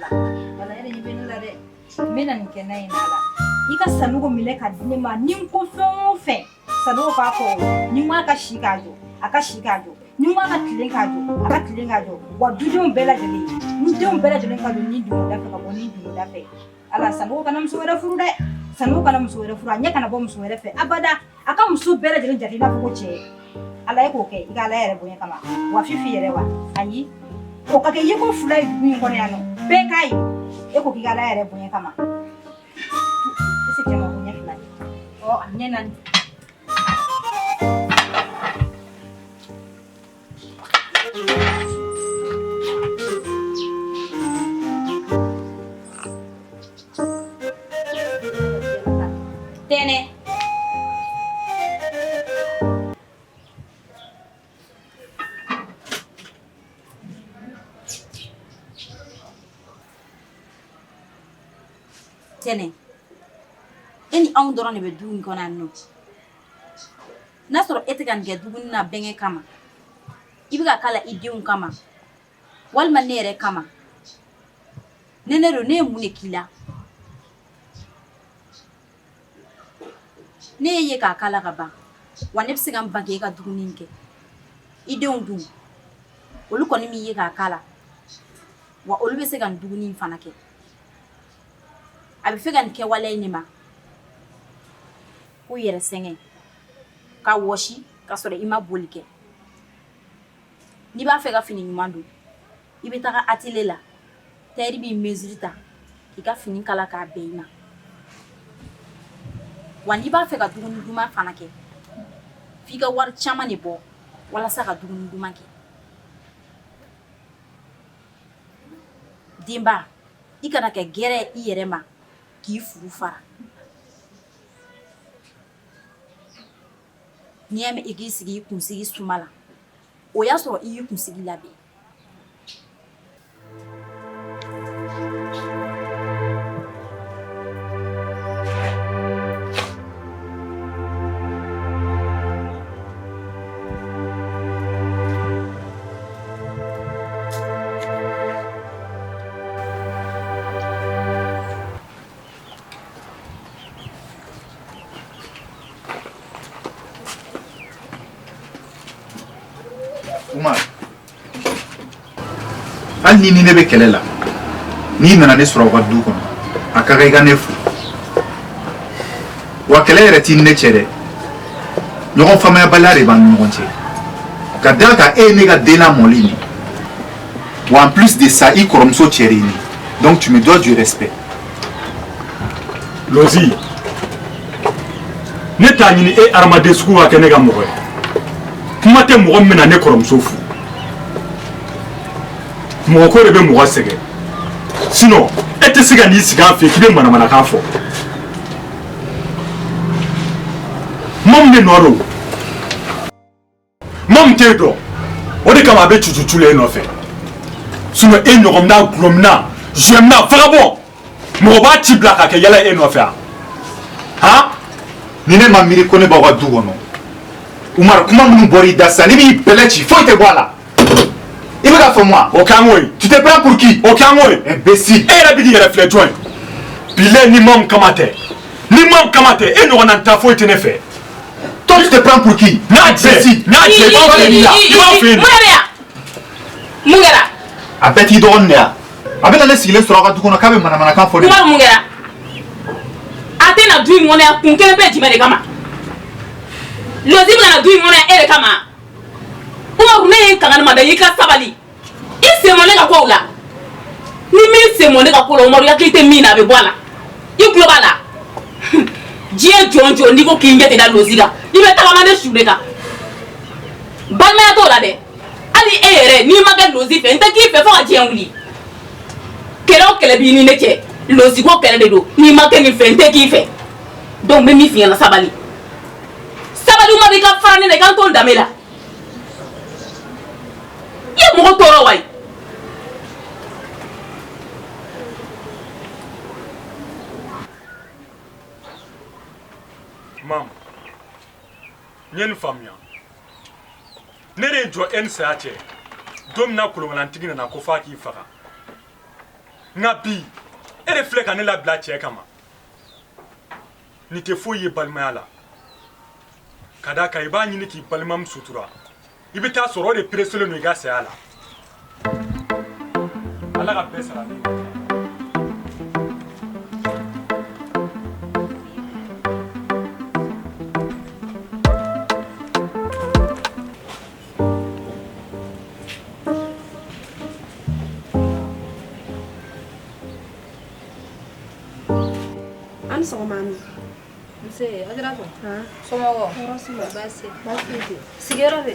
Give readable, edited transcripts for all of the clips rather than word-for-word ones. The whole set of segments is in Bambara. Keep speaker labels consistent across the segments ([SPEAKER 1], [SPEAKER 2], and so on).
[SPEAKER 1] La wala yɛrɛ ɲɛ bɛ ne la dɛ. N bɛna nin kɛ na in na la. I ka Sanogo minɛ ka di ne ma. Ni n ko fɛn o fɛn, Sanogo k'a fɔ. Ni n ko a ka si k'a jɔ, a ka si k'a jɔ. Ni n ko a ka tilen k'a jɔ, a ka tilen k'a jɔ. Wa dudenw bɛɛ lajɛlen, n denw bɛɛ lajɛlen ka don ni donda fɛ, ka bɔ ni donda fɛ. Ala, Sanogo kana muso wɛrɛ furu dɛ. Sanogo kana muso wɛrɛ furu, a ɲɛ kana bɔ muso wɛrɛ fɛ abada. A ka muso bɛɛ lajɛlen jate i n'a fɔ ko cɛ. Ala ye k'o kɛ i ka Ala yɛrɛ bonya kama. Wa Fifi yɛrɛ wa, ayi, o ka kɛ yeko fila ye dugu in kɔnɔ yan nɔ, bɛɛ k'a ye. E ko k'i ka Ala yɛrɛ bonya kama. Ese cɛ ma ko ɲɛ fila ye, ɔ a ɲɛ naani.
[SPEAKER 2] Tɛnɛ, Tɛnɛ, e ni anw dɔrɔn de bɛ du in kɔnɔ yan nɔ. N'a sɔrɔ e tɛ ka nin kɛ dumuni na bɛnkɛ kama, i bɛ ka k'a la i denw kama walima ne yɛrɛ kama. Ne ne don, ne ye mun de k'i la? Ne ye k'a k'a la ka ban wa? Ne bɛ se ka n ban k'e ka dumuni kɛ? I denw dun, olu kɔni m'i ye k'a k'a la wa? Olu bɛ se ka nin dumuni in fana kɛ. A bɛ fɛ ka nin kɛwale in de ma ko yɛrɛ sɛgɛn ka wɔsi ka sɔrɔ i ma boli kɛ. N'i b'a fɛ ka fini ɲuman don, i bɛ taga atelier la, tailleur b'i mesure ta k'i ka fini kala k'a bɛn i ma. Wa n'i b'a fɛ ka dumuni duman fana kɛ, f'i ka wari caman de bɔ walasa ka dumuni duman kɛ. Denba, i kana kɛ gɛrɛ i yɛrɛ ma k'i furu fara. N'i y'a mɛn i k'i sigi i kunsigi suma la, o y'a sɔrɔ i y'i kunsigi labɛn.
[SPEAKER 3] Umar, hali ni ne bɛ kɛlɛ la, n'i nana ne sɔrɔ aw ka du kɔnɔ, a ka kan i ka ne fo. Wa kɛlɛ yɛrɛ t'i ni ne cɛ dɛ, ɲɔgɔn faamuyabaliya de b'an ni ɲɔgɔn cɛ, ka d'a kan e ye ne ka den lamɔli ye. Wa en plus de ça, i kɔrɔmuso cɛ de ye ne, donc tu me dois du respect.
[SPEAKER 4] Lozi, ne t'a ɲini e hadamaden sugu ka kɛ ne ka mɔgɔ ye. Kuma tɛ mɔgɔ min bɛna ne kɔrɔmuso furu. Mɔgɔ ko de bɛ mɔgɔ sɛgɛn, sinon e tɛ se ka n'i sigi an fɛ k'i bɛ manamanakan fɔ. Mamu de nɔ don. Mamu t'e dɔn, o de kama a bɛ cucucu la e nɔfɛ. Sinon e ɲɔgɔn mina, gulɔmina, zuyɛmina, vagabond, mɔgɔ b'a ci bila ka kɛ yala e nɔfɛ yan han?
[SPEAKER 3] Ni ne ma miiri ko ne b'aw ka du kɔnɔ, Umar, kuma minnu bɔra i da sisan, ne b'i bɛlɛ ci, foyi tɛ bɔ a la. I bɛ k'a faamu wa?
[SPEAKER 4] O k'an ko ye.
[SPEAKER 3] Tu te prends pour qui?
[SPEAKER 4] O k'an ko ye.
[SPEAKER 3] Imbécile.
[SPEAKER 4] E yɛrɛ bɛ k'i yɛrɛ filɛ jɔn ye? Bilayi, ni Mamu kama tɛ, ni Mamu kama tɛ, e ɲɔgɔnna ta foyi tɛ ne fɛ.
[SPEAKER 3] Toi, tu te prends pour qui?
[SPEAKER 4] N'a jɛ, n'a jɛ, i b'anw fɛ yen, i b'anw fɛ yen.
[SPEAKER 2] Mun de bɛ yan? Mun kɛra?
[SPEAKER 3] A bɛɛ t'i dɔgɔnin de ya. A bɛ na ne sigilen sɔrɔ aw ka du kɔnɔ k'a bɛ manamanakan fɔ de.
[SPEAKER 2] Umaru, mun kɛra? A tɛ na du in kɔnɔ yan kun kelen bɛ jumɛn de kama? Lozi bɛ ka na du in kɔnɔ yan e de kama. Umaru, ne ye n kangari ma da i ka sabali. I sen bɔ ne ka kow la. Ni min sen bɔ ne ka ko la, Umaru, hakili tɛ min na, a bɛ bɔ a la. I tulo b'a la. Diɲɛ jɔn jɔn, n'i ko k'i ɲɛ tɛ da Lozi kan, i bɛ tagama ne su de kan. Balimaya t'o la dɛ. Hali e yɛrɛ, n'i ma kɛ Lozi fɛ, n tɛ k'i fɛ fo ka diɲɛ wuli. Kɛlɛ o kɛlɛ b'i ni ne cɛ, Lozi ko kɛlɛ de don. N'i ma kɛ nin fɛ, n tɛ k'i fɛ. Donc n bɛ min f'i ɲɛna, sabali, sabali Umaru, i ka fara ne la, i ka n to n danbe la. I ye mɔgɔ tɔɔrɔ wa ye.
[SPEAKER 4] Mamu, n ye nin faamuya. Ne de ye jɔ e ni saya cɛ don min na, kolonkalantigi nana ko f'a k'i faga. Nka bi e de filɛ ka ne labila cɛ kama. Nin tɛ foyi ye balimaya la. Ka d'a kan i b'a ɲini k'i balima min sutura, i bɛ taa sɔrɔ o de pereselen don i ka saya la. Ala ka bɛɛ sara ne.
[SPEAKER 5] An sɔgɔma Ami.
[SPEAKER 1] Nse Ajaratu. Somɔgɔw?
[SPEAKER 5] Tɔɔrɔ s'u la.
[SPEAKER 1] Baasi tɛ.
[SPEAKER 5] Baasi foyi tɛ.
[SPEAKER 1] Sigiyɔrɔ bɛ?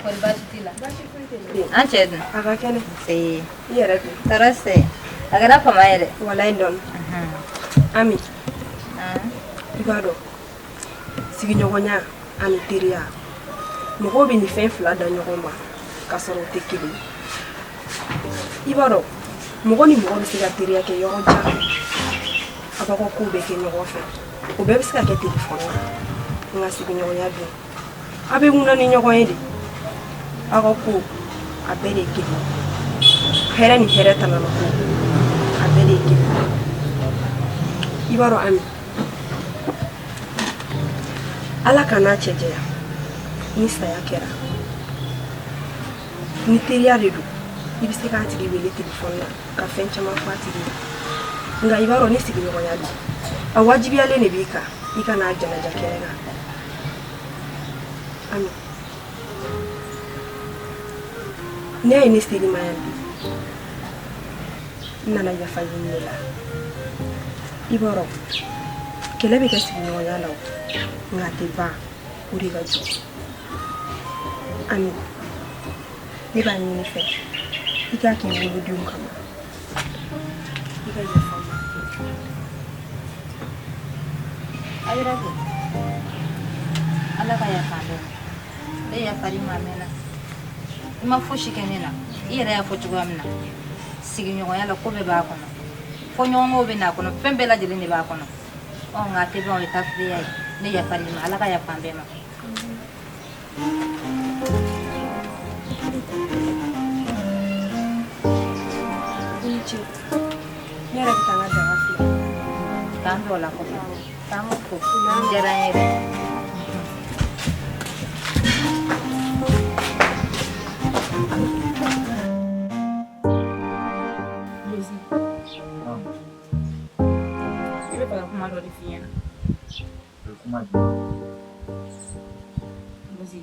[SPEAKER 1] Kɔri baasi t'i la?
[SPEAKER 5] Baasi foyi tɛ n na.
[SPEAKER 1] An cɛ dun?
[SPEAKER 5] A ka kɛnɛ.
[SPEAKER 1] Nse.
[SPEAKER 5] I yɛrɛ dun?
[SPEAKER 1] Tɔɔrɔ si tɛ. A kɛra fama ye dɛ.
[SPEAKER 5] Walayi dɔɔni. Ami. I b'a dɔn sigiɲɔgɔnya ani teriya mɔgɔw bɛ nin fɛn fila da ɲɔgɔn ma k'a sɔrɔ u tɛ kelen ye. I b'a dɔn mɔgɔ ni mɔgɔ bɛ se ka teriya kɛ yɔrɔ jan, a b'aw ka kow bɛɛ kɛ ɲɔgɔn fɛ, o bɛɛ bɛ se ka kɛ telefɔni na. Nka sigiɲɔgɔnya dun, aw bɛ ŋuna ni ɲɔgɔn ye de, aw ka ko a bɛɛ de ye kelen ye. Hɛrɛ ni hɛrɛ tana na ko a bɛɛ de ye kelen ye. I b'a dɔn Ami, Ala kan'a cɛ janya, ni saya kɛra, ni teriya de don, i bɛ se k'a tigi wele telefɔni na ka fɛn caman fɔ a tigi ye. Nka i b'a dɔn ni sigiɲɔgɔnya don, a wajibiyalen de b'i kan i ka n'a janaja kɛnɛ kan. Ami, ne ye ne seli ma yan bi, n nana yafa ɲini de la. I b'a dɔn kɛlɛ bɛ kɛ sigiɲɔgɔnya la o, nka a tɛ ban, o de ka jugu. Ami, ne b'a ɲini i fɛ i k'a k'i wolodenw kama, i ka yafa n ma.
[SPEAKER 1] Ajaratu, Ala ka yafa an bɛɛ ma. Ne yafar'i ma a mɛnna. I ma fosi kɛ ne la. I yɛrɛ y'a fɔ cogoya min na, sigiɲɔgɔnya la ko bɛɛ b'a kɔnɔ, fɔɲɔgɔnkɔw bɛ n'a kɔnɔ, fɛn bɛɛ lajɛlen de b'a kɔnɔ. Ɔ nka a tɛ ban, o ye tafiriya ye. Ne yafar'i ma, Ala ka yafa an bɛɛ ma.
[SPEAKER 5] I ni ce. Ne yɛrɛ bɛ taa n ka daga filɛ.
[SPEAKER 1] K'an bɛn o la kɔfɛ. K'an ko fo. Diyara n ye dɛ.
[SPEAKER 2] Ne bɛ fɛ ka kuma dɔ de f'i ɲɛna.
[SPEAKER 3] Kuma jumɛn?
[SPEAKER 2] Lozi,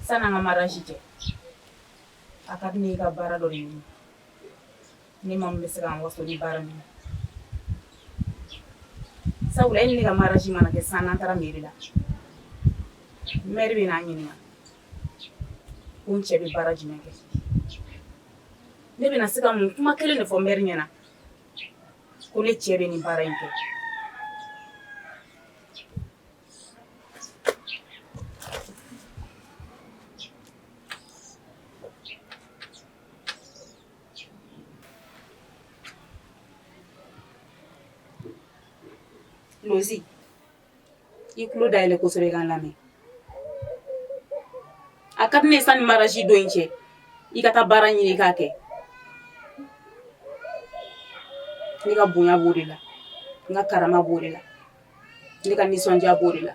[SPEAKER 2] san'an ka mariage cɛ, a ka di ne ye i ka baara dɔ de ɲini. Ne ma min bɛ se k'an waso ni baara min na. Sabula e ni ne ka mariage mana kɛ sisan n'an taara mairie la, maire bɛ n'an ɲininka ko n cɛ bɛ baara jumɛn kɛ. Ne bɛna se ka mun kuma kelen de fɔ maire ɲɛna ko ne cɛ bɛ nin baara in kɛ. Lozi, i tulo dayɛlɛ kosɛbɛ ka n lamɛn. A ka di ne ye sani mariage don in cɛ, i ka taa baara ɲini i k'a kɛ. Ne ka bonya b'o de la, n ka karama b'o de la, ne ka nisɔndiya b'o de la,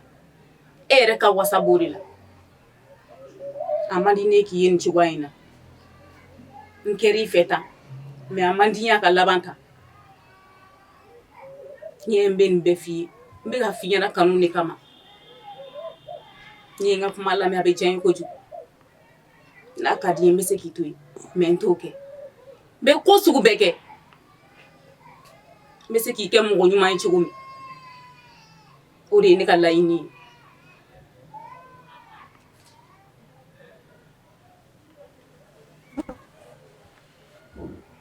[SPEAKER 2] e yɛrɛ ka wasa b'o de la. A man di ne k'i ye nin cogoya in na. N kɛr'i fɛ tan, mais a man di n ye a ka laban tan. N ye n bɛ nin bɛɛ f'i ye, n bɛ ka f'i ɲɛna kanu de kama. N'i ye n ka kuma lamɛn, a bɛ diya n ye kojugu. N'a ka di n ye, n bɛ se k'i to yen, mais n t'o kɛ. N bɛ ko sugu bɛɛ kɛ, n bɛ se k'i kɛ mɔgɔ ɲuman ye cogo min, o de ye ne ka laɲini ye.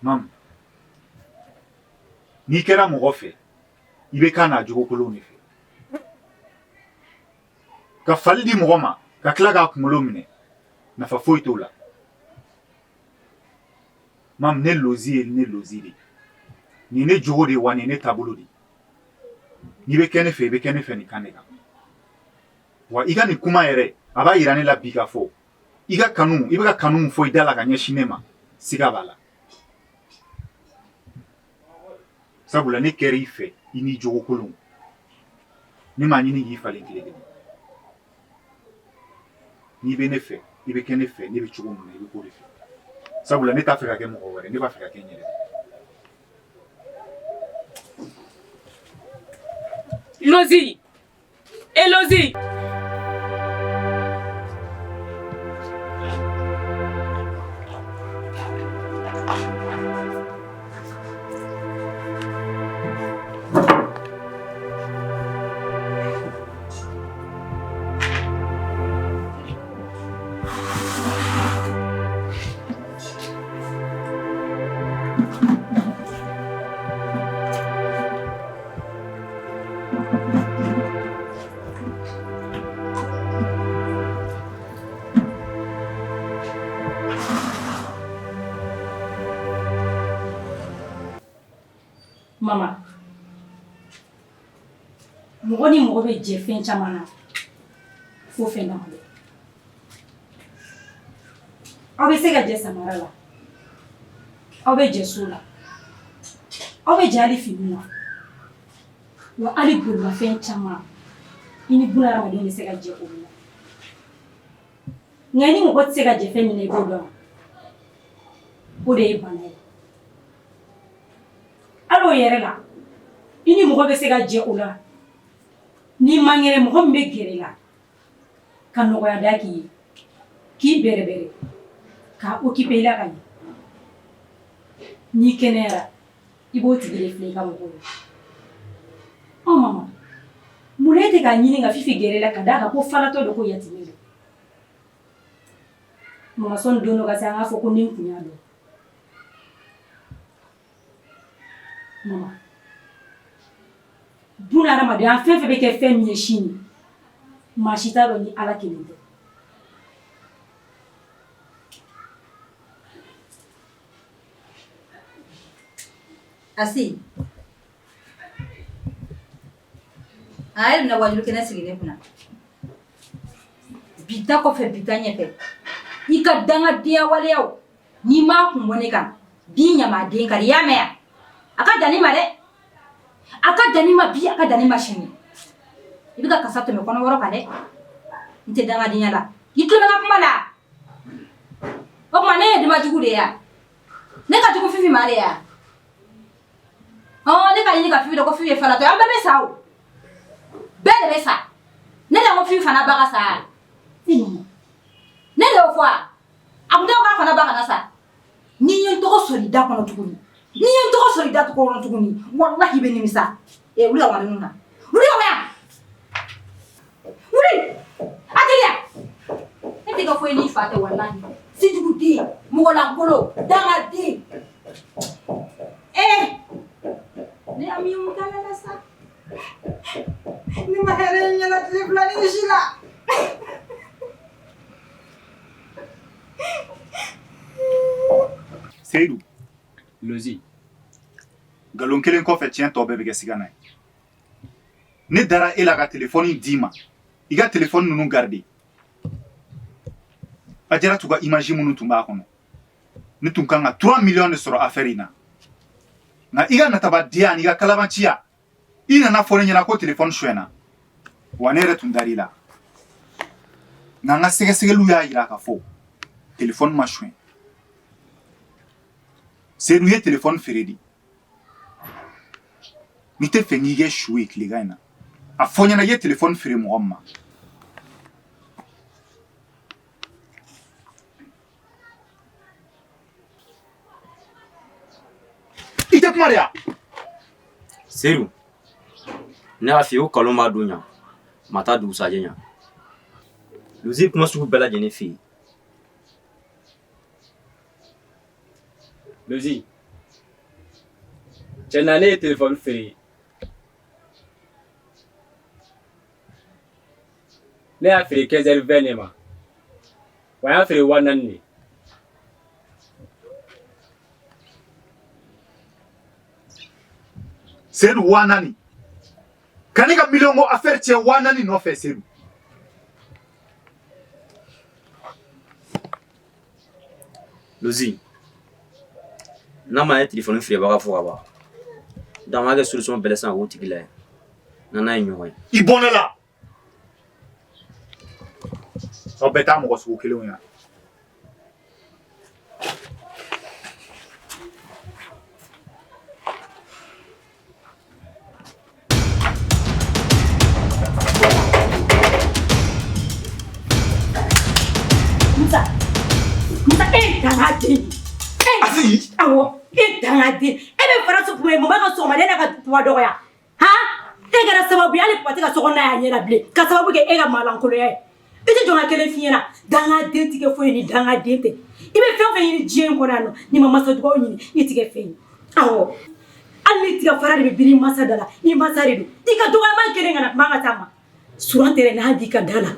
[SPEAKER 3] Mamu, n'i kɛra mɔgɔ fɛ, i bɛ k'a n'a jogokolonw de fɛ. Ka fali di mɔgɔ ma ka tila k'a kunkolo minɛ, nafa foyi t'o la. Mamu, ne Lozi ye ne Lozi de ye. Nin ye ne jogo de ye, wa nin ye ne taabolo de ye. N'i bɛ kɛ ne fɛ, i bɛ kɛ ne fɛ nin kan de kan. Wa i ka nin kuma yɛrɛ, a b'a yira ne la bi k'a fɔ i ka kanu, i bɛ ka kanu min fɔ i da la ka ɲɛsin ne ma, siga b'a la. Sabula ne kɛra i fɛ i n'i jogo kolon. Ne m'a ɲini k'i falen tile kelen. N'i bɛ ne fɛ, i bɛ kɛ ne fɛ, ne bɛ cogo min na, i bɛ k'o de fɛ. Sabula ne t'a fɛ ka kɛ mɔgɔ wɛrɛ, ne b'a fɛ ka kɛ n yɛrɛ de.
[SPEAKER 2] Lozi! E Lozi!
[SPEAKER 1] Mama, mɔgɔ ni mɔgɔ bɛ jɛ fɛn caman na fo fɛn damadɔ. Aw bɛ se ka jɛ samara la, aw bɛ jɛ so la, aw bɛ jɛ hali fini na, wa hali bolimafɛn caman i ni buna hadamadenw bɛ se ka jɛ olu la. Nka i ni mɔgɔ tɛ se ka jɛ fɛn min na i b'o dɔn wa? O de ye bana ye. Hali o yɛrɛ la, i ni mɔgɔ bɛ se ka jɛ o la n'i man kɛnɛ, mɔgɔ min bɛ gɛrɛ i la ka nɔgɔya da k'i ye, k'i bɛrɛbɛrɛ, ka occuper i la ka ɲɛ. N'i kɛnɛyara, i b'o tigi de filɛ i ka mɔgɔ ye. Ɔ mama, mun na e tɛ k'a ɲini ka Fifi gɛrɛ i la ka d'a kan ko falatɔ don, ko yatimɛ don? Mama, sɔnni don dɔ ka se an k'a fɔ ko ni n tun y'a dɔn. Mama, buna hadamadenya fɛn fɛn bɛ kɛ fɛn min ye sini, maa si t'a dɔn ni Ala kelen tɛ.
[SPEAKER 6] Asi a yɛrɛ bɛna wajulu kɛnɛ sigi ne kunna bi ta kɔfɛ bi ta ɲɛfɛ i ka dangadenya waleyaw n'i m'a kun bɔ ne kan bi ɲamaden kari i y'a mɛn yan a ka dan ne ma dɛ a ka dan ne ma bi a ka dan ne ma sini i bɛ ka kasa tɛmɛ kɔnɔbara kan dɛ n tɛ dangadenya la i tulo bɛ n ka kuma la o tuma ne ye denba jugu de ye wa ne ka jugu fifi ma de ya ɔ ne ka ɲini ka fifi dɔn ko fifi ye falatɔ ye an bɛɛ bɛ sa o bɛɛ de bɛ sa ne de ko fifi fana ba ka sa ne de y'o fɔ wa a kun tɛ ko k'a fana ba kana sa n'i ye n tɔgɔ sɔrɔ i da kɔnɔ tuguni n'i ye n tɔgɔ sɔrɔ i da kɔnɔ tuguni walahi i bɛ nimisa ee wuli ka bɔ ninnu na wuli ka bɔ yan wuli a teliya ne tɛ ka foyi n'i fa tɛ walahi sijugu den mɔgɔlankolon dangaden ee ne Ami ye mun k'ale la sa ne ma hɛrɛ ye ɲɛna tile fila ni si la.
[SPEAKER 3] Seyidu
[SPEAKER 7] Lozi
[SPEAKER 3] nkalon kelen kɔfɛ tiɲɛ tɔ bɛɛ bɛ kɛ sigana ye ne dara e la ka telefɔni d'i ma i ka telefɔni ninnu garder Ajaratu ka image minnu tun b'a kɔnɔ ne tun kan ka 3 millions de sɔrɔ affaire in na nka i ka natabadenya ani i ka kalabanciya i nana fɔ ne ɲɛna ko telefɔni sonyɛna wa ne yɛrɛ tun dar'i la nka n ka sɛgɛsɛgɛliw y'a jira k'a fɔ telefɔni ma sonyɛ Seyidu ye telefɔni feere de n'i tɛ fɛ k'i kɛ su ye tilegan in na a fɔ n ɲɛna i ye telefɔni feere mɔgɔ min ma i tɛ kuma de ya
[SPEAKER 7] Seyidu ne y'a f'i ye ko kalon b'a don ɲa maa t'a dugusajɛ ɲa Lozi kuma sugu bɛɛ lajɛlen f'i ye
[SPEAKER 8] Lozi cɛ na ne ye telefɔni feere ne y'a feere 15 heures 20 de ma wa n y'a feere 4000 de
[SPEAKER 3] Seyidu 4000. Ka ne ka miliyɔn ko affaire tiɲɛ 4000 nɔfɛ Sedu.
[SPEAKER 7] Lozi n'a ma ye telefɔni feerebaga fo ka ban donc an b'a kɛ solution bɛɛ la sisan k'o tigi lajɛ na n'a ye ɲɔgɔn
[SPEAKER 3] ye. I bɔ ne la. Aw bɛɛ t'a mɔgɔ sugu kelenw ye.
[SPEAKER 9] Musa Musa e dangaden e
[SPEAKER 3] Asi
[SPEAKER 9] awɔ e dangaden e bɛ fara su kuma ye mama ka sɔgɔmada n'a ka kuma dɔgɔya han e kɛra sababu ye hali papa tɛ ka so kɔnɔna y'a ɲɛ la bilen ka sababu kɛ e ka maalankolonya ye i tɛ jɔn ka kelen f'i ɲɛna dangaden tɛ kɛ foyi ni dangaden tɛ i bɛ fɛn o fɛn ɲini diɲɛ in kɔnɔ yan nɔ n'i ma masa dugawu ɲini i tɛ kɛ fɛn ye awɔ hali ni tiga fara de bɛ biri i masa da la i masa de don i ka dɔgɔyama kelen kana kuma ka taa ma suran tɛrɛ n'a b'i ka da la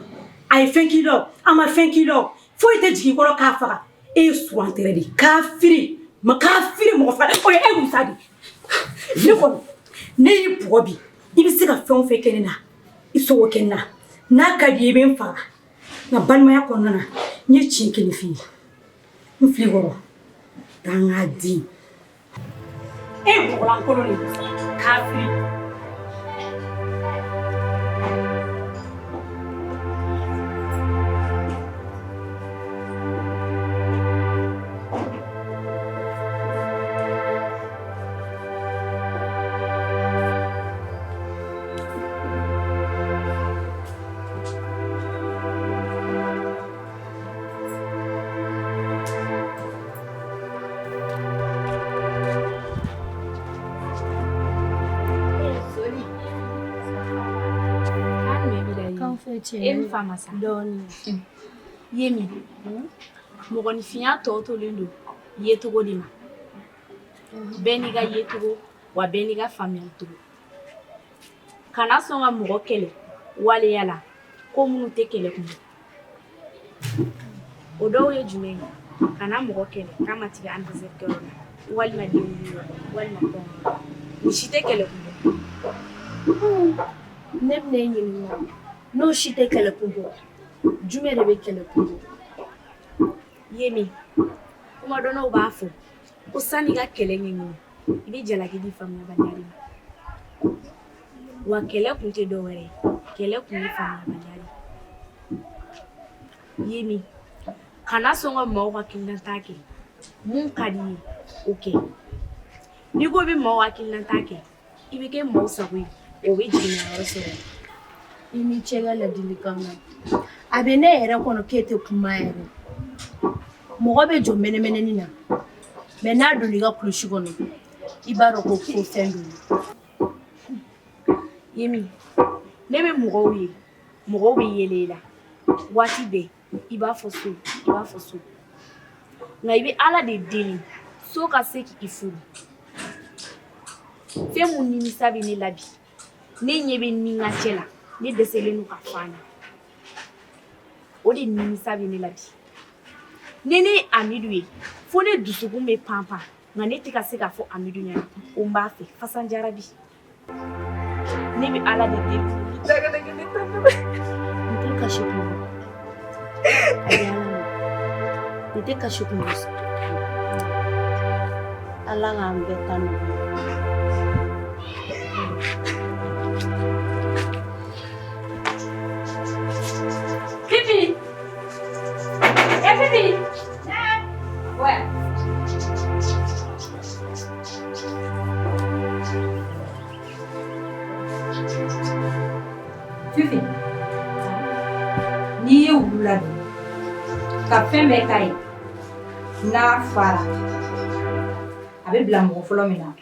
[SPEAKER 9] a ye fɛn k'i la o a ma fɛn k'i la o foyi tɛ jigin i kɔnɔ k'a faga e ye suran tɛrɛ de ye kafiri ma kafiri mɔgɔ faga o ye e Musa de ye ne kɔni ne y'i bugɔ bi i bɛ se ka fɛn o fɛn kɛ ne na i bɛ se k'o kɛ ne na n'a ka di i ye i bɛ n faga nka balimaya kɔnɔna na n ye tiɲɛ kelen f'i ye n fili kɔrɔ dangaden e ye mɔgɔlankolon de ye kafiri.
[SPEAKER 10] E ni fa ma sa dɔɔnin ye min mɔgɔninfinya tɔ tolen don yecogo de ma bɛɛ n'i ka yecogo wa bɛɛ n'i ka faamuya cogo kana sɔn ka mɔgɔ kɛlɛ waleya la ko minnu tɛ kɛlɛ kun bɔ o dɔw ye jumɛn ye kana mɔgɔ kɛlɛ k'a ma t'i ka anniversaire kɛyɔrɔ la walima denkundi walima kɔɲɔyɔrɔ nin si tɛ kɛlɛ kun bɔ.
[SPEAKER 11] Ne bɛna e ɲininka n'o si tɛ kɛlɛ kun bɔ jumɛn de bɛ kɛlɛ kun bɔ?
[SPEAKER 10] Yemi kumadɔnnaw b'a fɔ ko sani i ka kɛlɛ ɲɛɲini i bɛ jalaki di faamuyabaliya de ma wa kɛlɛ kun tɛ dɔwɛrɛ ye kɛlɛ kun ye faamuyabaliya de ye Yemi kana sɔn ka maaw hakilinata kɛ mun ka di i ye o kɛ n'i ko i bɛ maaw hakilinata kɛ i bɛ kɛ maaw sago ye o bɛ jiginnayɔrɔ sɔrɔ.
[SPEAKER 11] I ni ce ka ladilikan na a bɛ ne yɛrɛ kɔnɔ k'e tɛ kuma yɛrɛ mɔgɔ bɛ jɔ mɛnɛmɛnɛni na mais n'a donna i ka kulusi kɔnɔ i b'a dɔn ko ko fɛn don.
[SPEAKER 10] Yemi ne bɛ mɔgɔw ye mɔgɔw bɛ yɛlɛ i la waati bɛɛ i b'a fɔ so i b'a fɔ so nka i bɛ ala de deli so ka se k'i furu fɛn mun nimisa bɛ ne la bi ne ɲɛ bɛ ni ka cɛ la ne dɛsɛlen don ka fɔ a ɲɛna o de nimisa bɛ ne la bi ni ne ye Amidu ye fo ne dusukun bɛ pan pan nka ne tɛ ka se k'a fɔ Amidu ɲɛna ko n b'a fɛ fasan jarabi ne bɛ ala de deli
[SPEAKER 11] N tɛ kasi kun bɔ a bɛ ala ma n tɛ kasi kun bɔ ala k'an bɛɛ ta nɔgɔya.
[SPEAKER 6] Fifi Eh Fifi Ouais. Fifi n'i ye wulu ladon ka fɛn bɛɛ k'a ye n'a fara a bɛ bila mɔgɔ fɔlɔ min na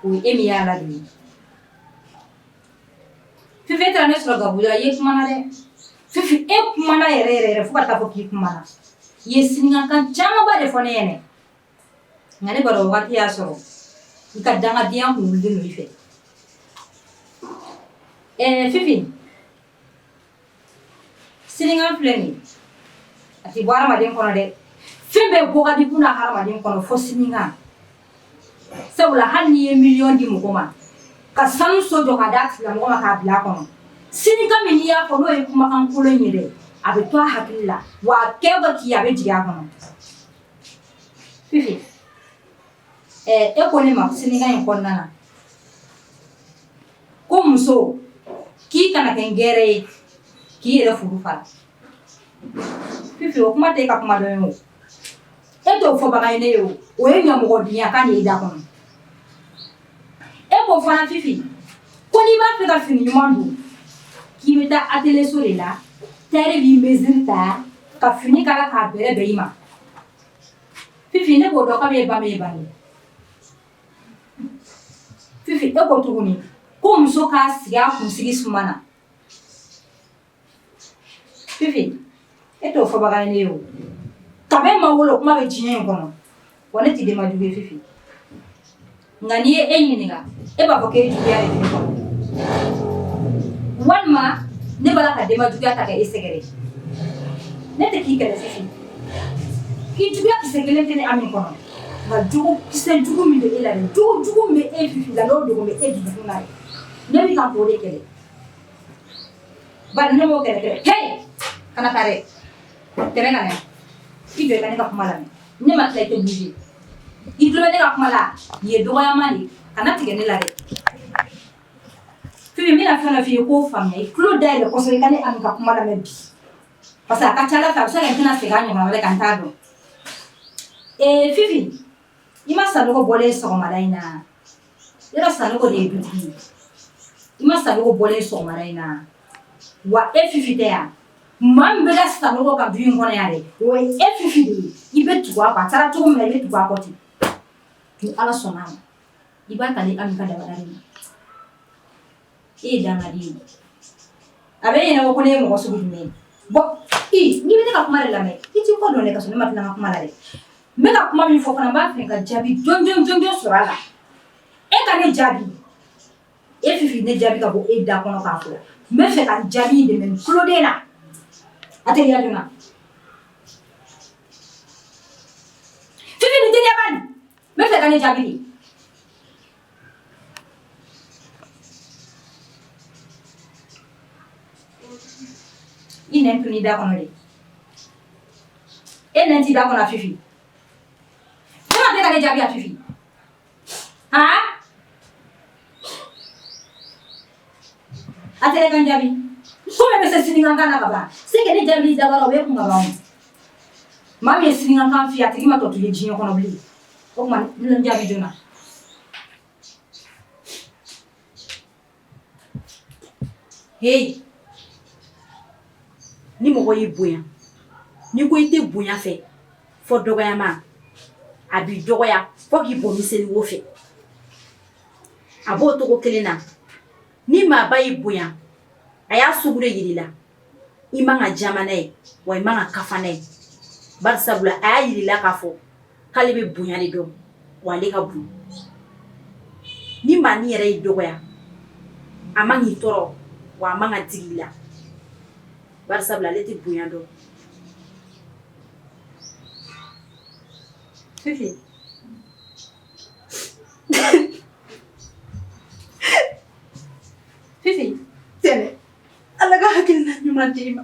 [SPEAKER 6] o ye e min y'a ladon ye Fifi e taara ne sɔrɔ Gabugu la i ye kumana dɛ Fifi e kumana yɛrɛ yɛrɛ yɛrɛ fo ka taa fɔ k'i kumana i ye sinikankan camanba de fɔ ne ɲɛna nka ne b'a dɔn wagati y'a sɔrɔ i ka dangadenya kun wulilen don i fɛ ɛɛ Fifi sinikan filɛ nin ye a tɛ bɔ hadamaden kɔnɔ dɛ fɛn bɛɛ bɔ ka di buna hadamaden kɔnɔ fo sinikan sabula hali n'i ye miliyɔn di mɔgɔ ma Ka sanu so jɔ ka d'a tigilamɔgɔ ma k'a bila a kɔnɔ. Sinikan min n'i y'a fɔ n'o ye kumakan kolon ye dɛ, a bɛ to a hakili la wa a kɛ o kɛ k'i ye a bɛ jigin a kɔnɔ. Fifi, ɛ e ko ne ma sinikan in kɔnɔna na ko muso k'i kana kɛ ngɛrɛ ye k'i yɛrɛ furu fara. Fifi, o kuma tɛ e ka kuma dɔn ye o. E t'o fɔbaga ye ne ye o. O ye ɲamɔgɔdenya kan de ye i da kɔnɔ. E ko fana Fifi ko n'i b'a fɛ ka fini ɲuman don k'i bɛ taa atelier so de la tailleur b'i mesure ta ka fini kala k'a bɛrɛ bɛn i ma. Fifi ne b'o dɔn kabi e ba m'e bange. Fifi e ko tuguni ko muso k'a sigi a kunsigi suma na. Fifi e t'o fɔbaga ye ne ye o. Kabi e ma wolo kuma bɛ diɲɛ in kɔnɔ wa ne t'i denba jugu ye Fifi. Nka n'i ye e ɲininka e b'a fɔ k'e juguya de bɛ ne kɔnɔ walima ne b'a la ka denba juguya ta ka e sɛgɛrɛ. Ne tɛ k'i kɛlɛ Fifi. K'i juguya kisɛ kelen tɛ ne Ami kɔnɔ nka jogo kisɛ jugu min bɛ e la dɛ jogo jugu min bɛ e Fifi la n'o dogo bɛ e dusukun na dɛ ne bɛ kan k'o de kɛlɛ. Bari ne m'o kɛlɛ kɛlɛ hey kana taa dɛ tɛmɛ ka na yan i jɔ i ka ne ka kuma lamɛn ne ma tila i tɛ bouger i tulo bɛ ne ka kuma la nin ye dɔgɔyama de ye kana tigɛ ne la dɛ Fifi n bɛna fɛn dɔ f'i ye k'o faamuya i tulo dayɛlɛ kosɛbɛ i ka ne Ami ka kuma lamɛn bi parce que a ka ca Ala fɛ a bɛ se ka kɛ n tɛna segin a ɲɔgɔnna wɛrɛ kan n t'a dɔn ee Fifi i ma Sanogo bɔlen sɔgɔmada in na yɔrɔ Sanogo de ye dutigi ye i ma Sanogo bɔlen sɔgɔmada in na wa e Fifi tɛ yan maa min bɛ da Sanogo kan du in kɔnɔ yan dɛ o ye e Fifi de ye i bɛ tugu a kɔ a taara cogo min na i bɛ tugu a kɔ ten ni Ala sɔnna a ma i b'a ta ni Ami ka dabada de ma e ye dangaden ye a bɛ e ɲɛnabɔ ko ne ye mɔgɔ sugu jumɛn ye bon i n'i bɛ ne ka kuma de lamɛn i t'i kɔ don dɛ ka sɔrɔ ne ma tila n ka kuma la dɛ n bɛ ka kuma min fɔ fana n b'a fɛ ka jaabi jɔnjɔn jɔnjɔn sɔrɔ a la e ka ne jaabi e Fifi ne jaabi ka bɔ e da kɔnɔ k'a fɔ n bɛ fɛ ka jaabi in de mɛn tuloden na a teliya joona Fifi nin teliya bani n bɛ fɛ ka ne jaabi de. I nɛn tun i da kɔnɔ de e nɛn t'i da kɔnɔ Fifi e ma se ka ne jaabi a Fifi han a tɛ ka n jaabi komi e bɛ se sinikan na ka ban c'est que ne jaabi dabara o bɛ kun ka ban maa min ye sinikan f'i ye a tigi ma tɔ to ye diɲɛ kɔnɔ bilen o tuma n jaabi joona.
[SPEAKER 9] Hey ni mɔgɔ y'i bonya n'i ko i tɛ bonya fɛ fo dɔgɔyama a b'i dɔgɔya fo k'i bɔ miseli wo fɛ a b'o cogo kelen na ni maaba y'i bonya a y'a sugu de yir'i la i man ka jama n'a ye wa i man ka kafa n'a ye bari sabula a y'a yir'i la k'a fɔ k'ale bɛ bonya de dɔn wa ale ka bon ni maanin yɛrɛ y'i dɔgɔya a man k'i tɔɔrɔ wa a man ka digi i la bari sabula ale tɛ bonya dɔn.
[SPEAKER 6] Fifi Fifi
[SPEAKER 1] Tɛnɛ Ala ka hakilina ɲuman d'i ma.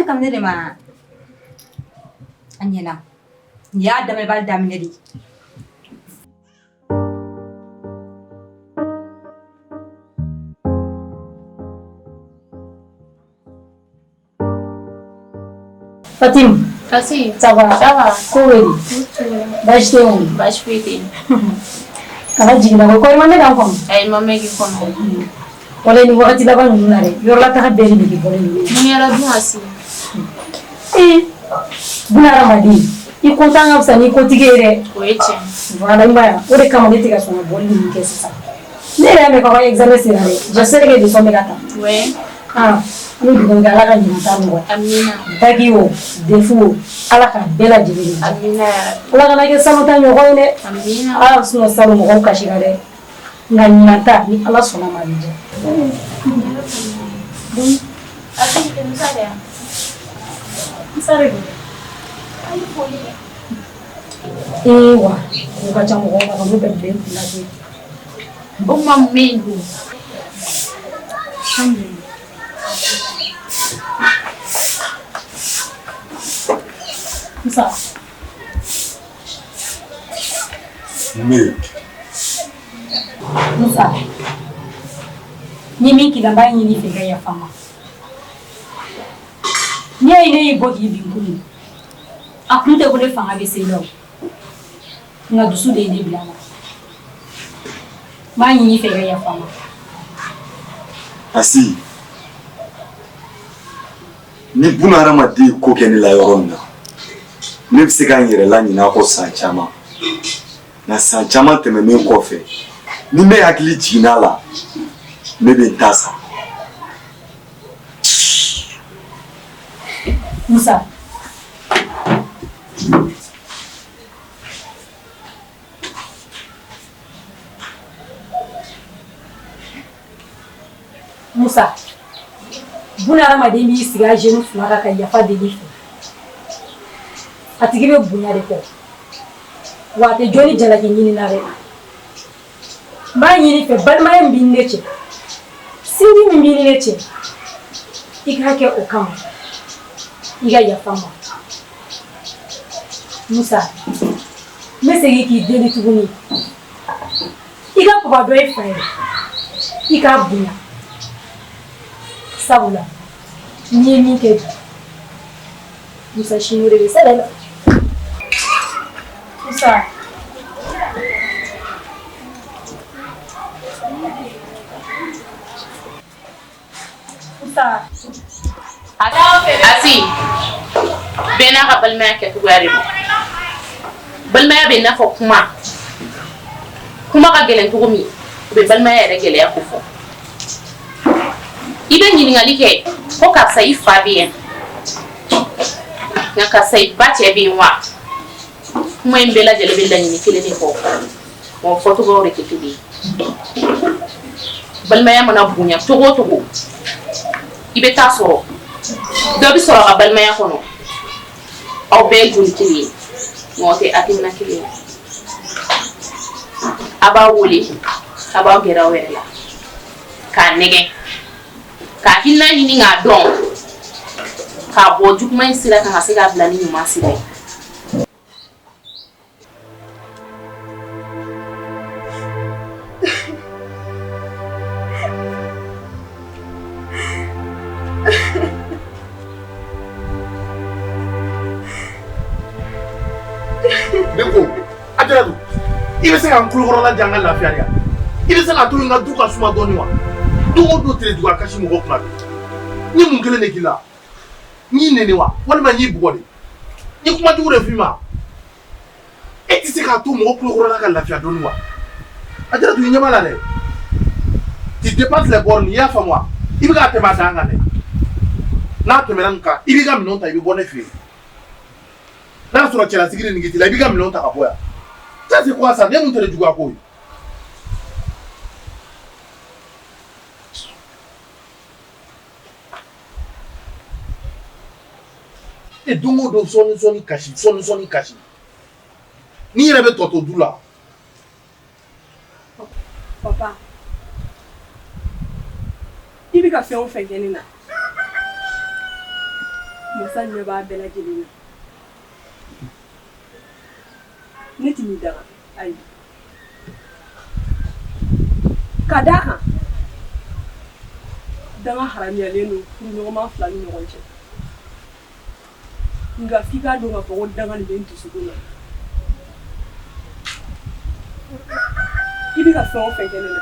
[SPEAKER 6] Kam ne de ma a ɲɛna nin y'a daminɛbali daminɛ de ye.
[SPEAKER 12] Fatim.
[SPEAKER 13] Kasi.
[SPEAKER 12] Ça va?
[SPEAKER 13] Ça va.
[SPEAKER 12] Ko bɛ di? Baasi tɛ yen?
[SPEAKER 13] Baasi foyi tɛ yen.
[SPEAKER 12] Kana jigin na ko i ma ne ka kɔnɔ.
[SPEAKER 13] Ayi ma mɛn k'i kɔnɔ.
[SPEAKER 12] Walayi nin wagati laban ninnu na dɛ yɔrɔla taga bɛɛ de nege bɔlen don.
[SPEAKER 13] Mun kɛra dun Asi?
[SPEAKER 12] Ee buna hadamaden i kotan ka fisa n'i kotigi ye dɛ.
[SPEAKER 13] O ye tiɲɛ ye.
[SPEAKER 12] Voilà i m'a ye o de kama ne tɛ ka sɔn ka bɔli ninnu kɛ sisan. Ne yɛrɛ y'a mɛn k'aw ka examen sera dɛ j'espère que leçon bɛ ka ta.
[SPEAKER 13] Ouais.
[SPEAKER 12] Ah, an bɛ dugawu kɛ Ala ka ɲinan ta nɔgɔya.
[SPEAKER 13] Amina.
[SPEAKER 12] Bac o DEF o Ala ka bɛɛ lajɛlen de diya.
[SPEAKER 13] Amina yarabi.
[SPEAKER 12] Ala kana kɛ salon ta ɲɔgɔn ye dɛ.
[SPEAKER 13] Amina.
[SPEAKER 12] Ah sinon salon mɔgɔw kasira dɛ. Nka ɲinan ta ni Ala sɔnna ma a bɛ diya.
[SPEAKER 13] Asi, Musa bɛ yan.
[SPEAKER 12] Musa de don dɛ. A ye foli kɛ. Ee wa, ko ka ca mɔgɔw ma ka n'o bɛɛ bila i kun na koyi.
[SPEAKER 13] O tuma mun bɛ yen dun?
[SPEAKER 12] Alhamdulillah. Musa.
[SPEAKER 14] Mun bɛ yen?
[SPEAKER 12] Musa. Ni min k'i la n b'a ɲini i fɛ i ka yafa n ma. N'i y'a ye ne y'i bɔ k'i bin kunun, a kun tɛ ko ne fanga bɛ se i la o. Nka dusu de ye ne bila a la. N b'a ɲini i fɛ i ka yafa n ma.
[SPEAKER 14] Asi, ni buna hadamaden ye ko kɛ ne la yɔrɔ min na, ne bɛ se ka n yɛrɛ laɲinɛ a kɔ san caman. Nka san caman tɛmɛnen kɔfɛ, ni ne hakili jiginna a la, ne bɛ n ta sa.
[SPEAKER 12] Musa. Musa, buna hadamaden b'i sigi a genou fila kan ka yafa deli i fɛ. A tigi bɛ bonya de kɔ. Wa a tɛ jɔ ni jalaki ɲini na dɛ. N b'a ɲini i fɛ balimaya min b'i ni ne cɛ, sinji min b'i ni ne cɛ, i k'a kɛ o kama. I ka yafa n ma. Musa, n bɛ segin k'i deli tuguni. I ka papa dɔn i fa ye. I k'a bonya. Sabula n'i ye min kɛ bi, Musa sini o de bɛ sara i la. Musa. Musa.
[SPEAKER 2] Asi, bɛɛ n'a ka balimaya kɛcogoya de don. Balimaya bɛ i n'a fɔ kuma. Kuma ka gɛlɛn cogo min, o bɛ balimaya yɛrɛ gɛlɛya ko fɔ. I bɛ ɲininkali kɛ ko karisa i fa bɛ yan, nka karisa i ba cɛ bɛ yen wa? Kuma in bɛɛ lajɛlen bɛ laɲini kelen de kɔ, wa o fɔcogoyaw de tɛ kelen ye. Balimaya mana bonya cogo o cogo, i bɛ taa sɔrɔ dɔ bɛ sɔrɔ a ka balimaya kɔnɔ, aw bɛɛ ye joli kelen ye, nka aw tɛ hakilina kelen ye. A b'a wele, a b'aw gɛrɛ aw yɛrɛ la k'a nɛgɛn, k'a hakilina ɲini k'a dɔn, k'a bɔ juguman in sira kan ka se k'a bila ni ɲuman sira ye.
[SPEAKER 15] Ne ko Ajaratu i bɛ se ka n tulokɔrɔla diya n ka lafiya de wa i bɛ se k'a to n ka du ka suma dɔɔni wa don o don tere juguya kasi mɔgɔ kunna bi n ye mun kelen de k'i la n y'i nɛni wa walima n y'i bugɔ de n ye kuma jugu de f'i ma e tɛ se k'a to mɔgɔ tulokɔrɔla ka lafiya dɔɔni wa Ajaratu i ɲɛ b'a la dɛ tu dépasses les bornes i y'a faamu wa i bɛ k'a tɛmɛ a dan kan dɛ n'a tɛmɛna nin kan i b'i ka minɛnw ta i bɛ bɔ ne fɛ yen n'a y'a sɔrɔ cɛlasigi de nege t'i la i b'i ka minɛnw ta ka bɔ yan ça c'est quoi ça ne mun tɛ juguya ko ye. E don o don sɔɔni sɔɔni kasi sɔɔni sɔɔni kasi n'i yɛrɛ bɛ tɔ to du la.
[SPEAKER 5] Papa, i bɛ ka fɛn o fɛn kɛ ne na, masa ɲɛ b'a bɛɛ lajɛlen na. Ne tɛ n'i daga, ayi. Ka d'a kan, danga haramuyalen don furuɲɔgɔnma fila ni ɲɔgɔn cɛ. Nka f'i k'a dɔn k'a fɔ ko danga nin bɛ n dusukun na. I bɛ ka fɛn o fɛn kɛ ne na,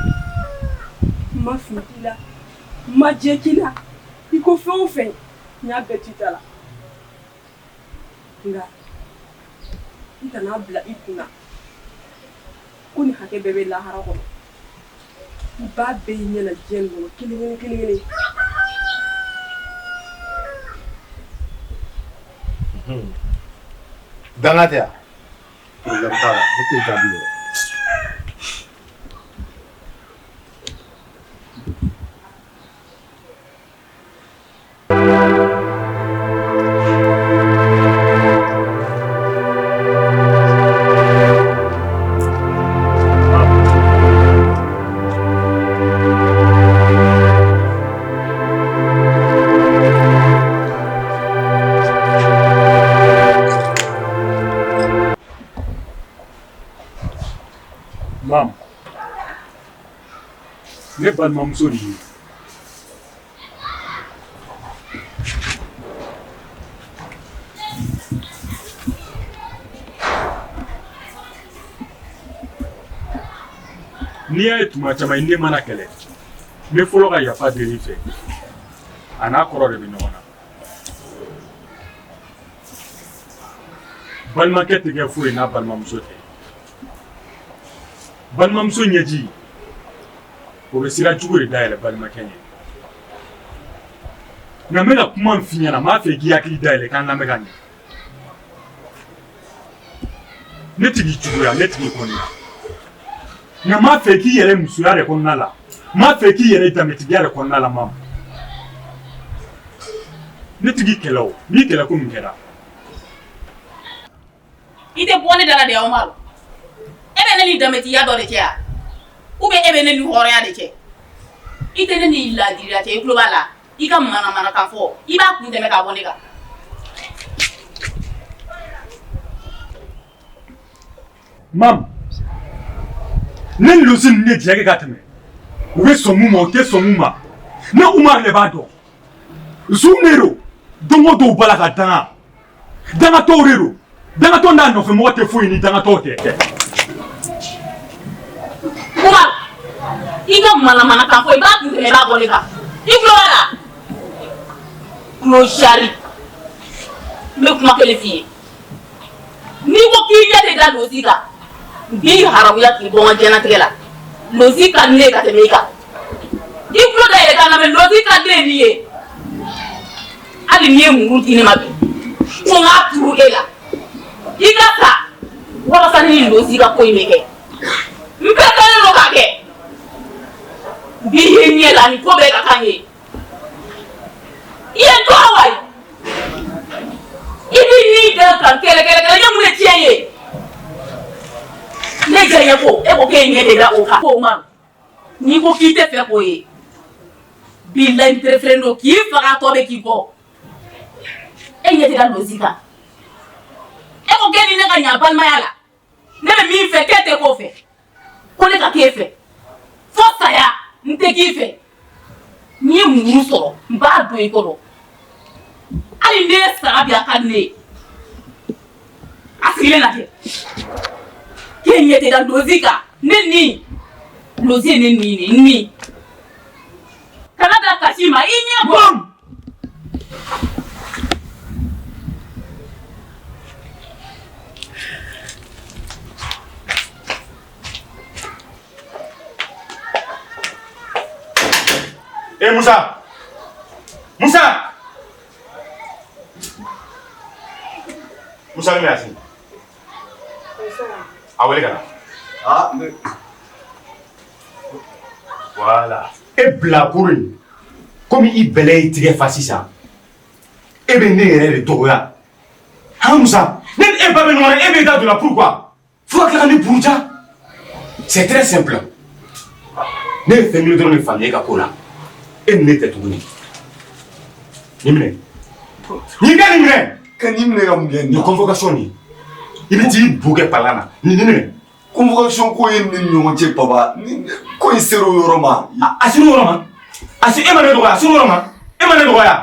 [SPEAKER 5] n ma fin k'i la, n ma jɛ k'i la, i ko fɛn o fɛn, n y'a bɛɛ to i ta la. Nka i kana bila i kun na ko nin hakɛ bɛɛ bɛ lahara kɔnɔ. I b'a bɛɛ y'i ɲɛ na diɲɛ nin kɔnɔ kelen kelen kelen kelen.
[SPEAKER 15] Danga tɛ yan problème t'a la ne t'e jaabi yɛrɛ.
[SPEAKER 4] Ne balimamuso de ye. N'i y'a ye tuma caman i ne mana kɛlɛ, n bɛ fɔlɔ ka yafa deli i fɛ. A n'a kɔrɔ de bɛ ɲɔgɔn na. Balimakɛ tɛ kɛ foyi ye n'a balimamuso tɛ. Balimamuso ɲɛji, o bɛ sira jugu de dayɛlɛ balimakɛ ɲɛ. Nka n bɛna kuma min f'i ɲɛna, n b'a fɛ i k'i hakili dayɛlɛ k'an lamɛn ka ɲɛ. Ne tɛ k'i juguya, ne tɛ k'i kɔniya. Nka n b'a fɛ k'i yɛrɛ musoya de kɔnɔna la, n b'a fɛ k'i yɛrɛ danbetigiya de kɔnɔna la mamu. Ne tɛ k'i kɛlɛ o, n b'i kɛlɛ ko min kɛra.
[SPEAKER 2] I tɛ bɔ ne da la de Umaru. E bɛ ne ni danbetigiya dɔ de cɛ wa? Ou bien e bɛ ne ni hɔrɔnya de cɛ? I tɛ ne ni laadiriya cɛ, i tulo b'a la. I ka manamanakan fɔ, i b'a kun tɛmɛ k'a bɔ ne kan.
[SPEAKER 4] Mamu, ne ni Losi ninnu ye jɛ kɛ ka tɛmɛ. U bɛ sɔn mun ma, u tɛ sɔn mun ma. Ne Umaru de b'a dɔn. Zun de don. Don o don u b'a la ka danga. Dangatɔw de don. Dangatɔ n'a nɔfɛ mɔgɔ tɛ foyi ni dangatɔw tɛ.
[SPEAKER 2] Umaru, i ka manamanakan fɔ, i b'a kun tɛmɛ i b'a bɔ ne kan. I tulo b'a la? Clochard. N bɛ kuma kelen f'i ye. N'i ko k'i ɲɛ tɛ da Losi kan, n b'i haramuya k'i bɔ n ka diɲɛlatigɛ la. Losi ka di ne ye ka tɛmɛ i kan. I tulo dayɛlɛ k'a lamɛn, Losi ka di ne ye n'i ye. Hali n'i ye muru di ne ma bi, ko n k'a turu e la, i ka sa walasa ne ni Losi ka ko in bɛ kɛ. N pɛrɛlen don k'a kɛ. N b'i ye ɲɛ la, nin ko bɛɛ ka kan n ye. I ye n tɔɔrɔ wa? I b'i ni da kan kɛlɛ kɛlɛ kɛlɛ, n ye mun de tiɲɛ ye? Ne diyaɲɛ ko, e ko k'e ɲɛ de da o kan. Ko Umaru, n'i ko k'i tɛ fɛ k'o ye, bilahi n préféré don k'i faga tɔ bɛ k'i kɔ. E ɲɛ tɛ da Losi kan. E ko k'e ni ne ka ɲa balimaya la. Ne bɛ min fɛ k'e tɛ k'o fɛ. Ko ne ka k'e fɛ. Fo saya n tɛ k'i fɛ. N'i ye muru sɔrɔ n b'a don i kɔnɔ. Hali ne ye saga bi a ka di ne ye. A sigilen lajɛ. K'e ɲɛ tɛ da Lozi kan. Ne ni Lozi ye ne ni de ye n ni. Kana da kasi ma i ɲɛ bɔ.
[SPEAKER 16] Eh Musa! Musa! Musa min Yasin. A wele ka na. Ah, ne. Voilà. E bilakoro in komi i bɛlɛ y'i tigɛ fa sisan e bɛ ne yɛrɛ de dɔgɔya han Musa ne ni e ba bɛ ɲɔgɔn na e b'i da don la pourquoi fo ka tila ka ne buruja c'est très simple ne ye fɛn kelen dɔrɔn de faamuya e ka ko la e ni ne tɛ tuguni nin minɛ nin ka nin minɛ
[SPEAKER 14] ka nin minɛ ka mun kɛ
[SPEAKER 16] nin convocation nin i bɛ t'i bu kɛ palan na nin minɛ
[SPEAKER 14] convocation ko ye ni ɲɔgɔn cɛ papa ni ko in sera o yɔrɔ ma
[SPEAKER 16] a sera o yɔrɔ ma a se e ma ne dɔgɔya a sera o yɔrɔ ma e ma ne dɔgɔya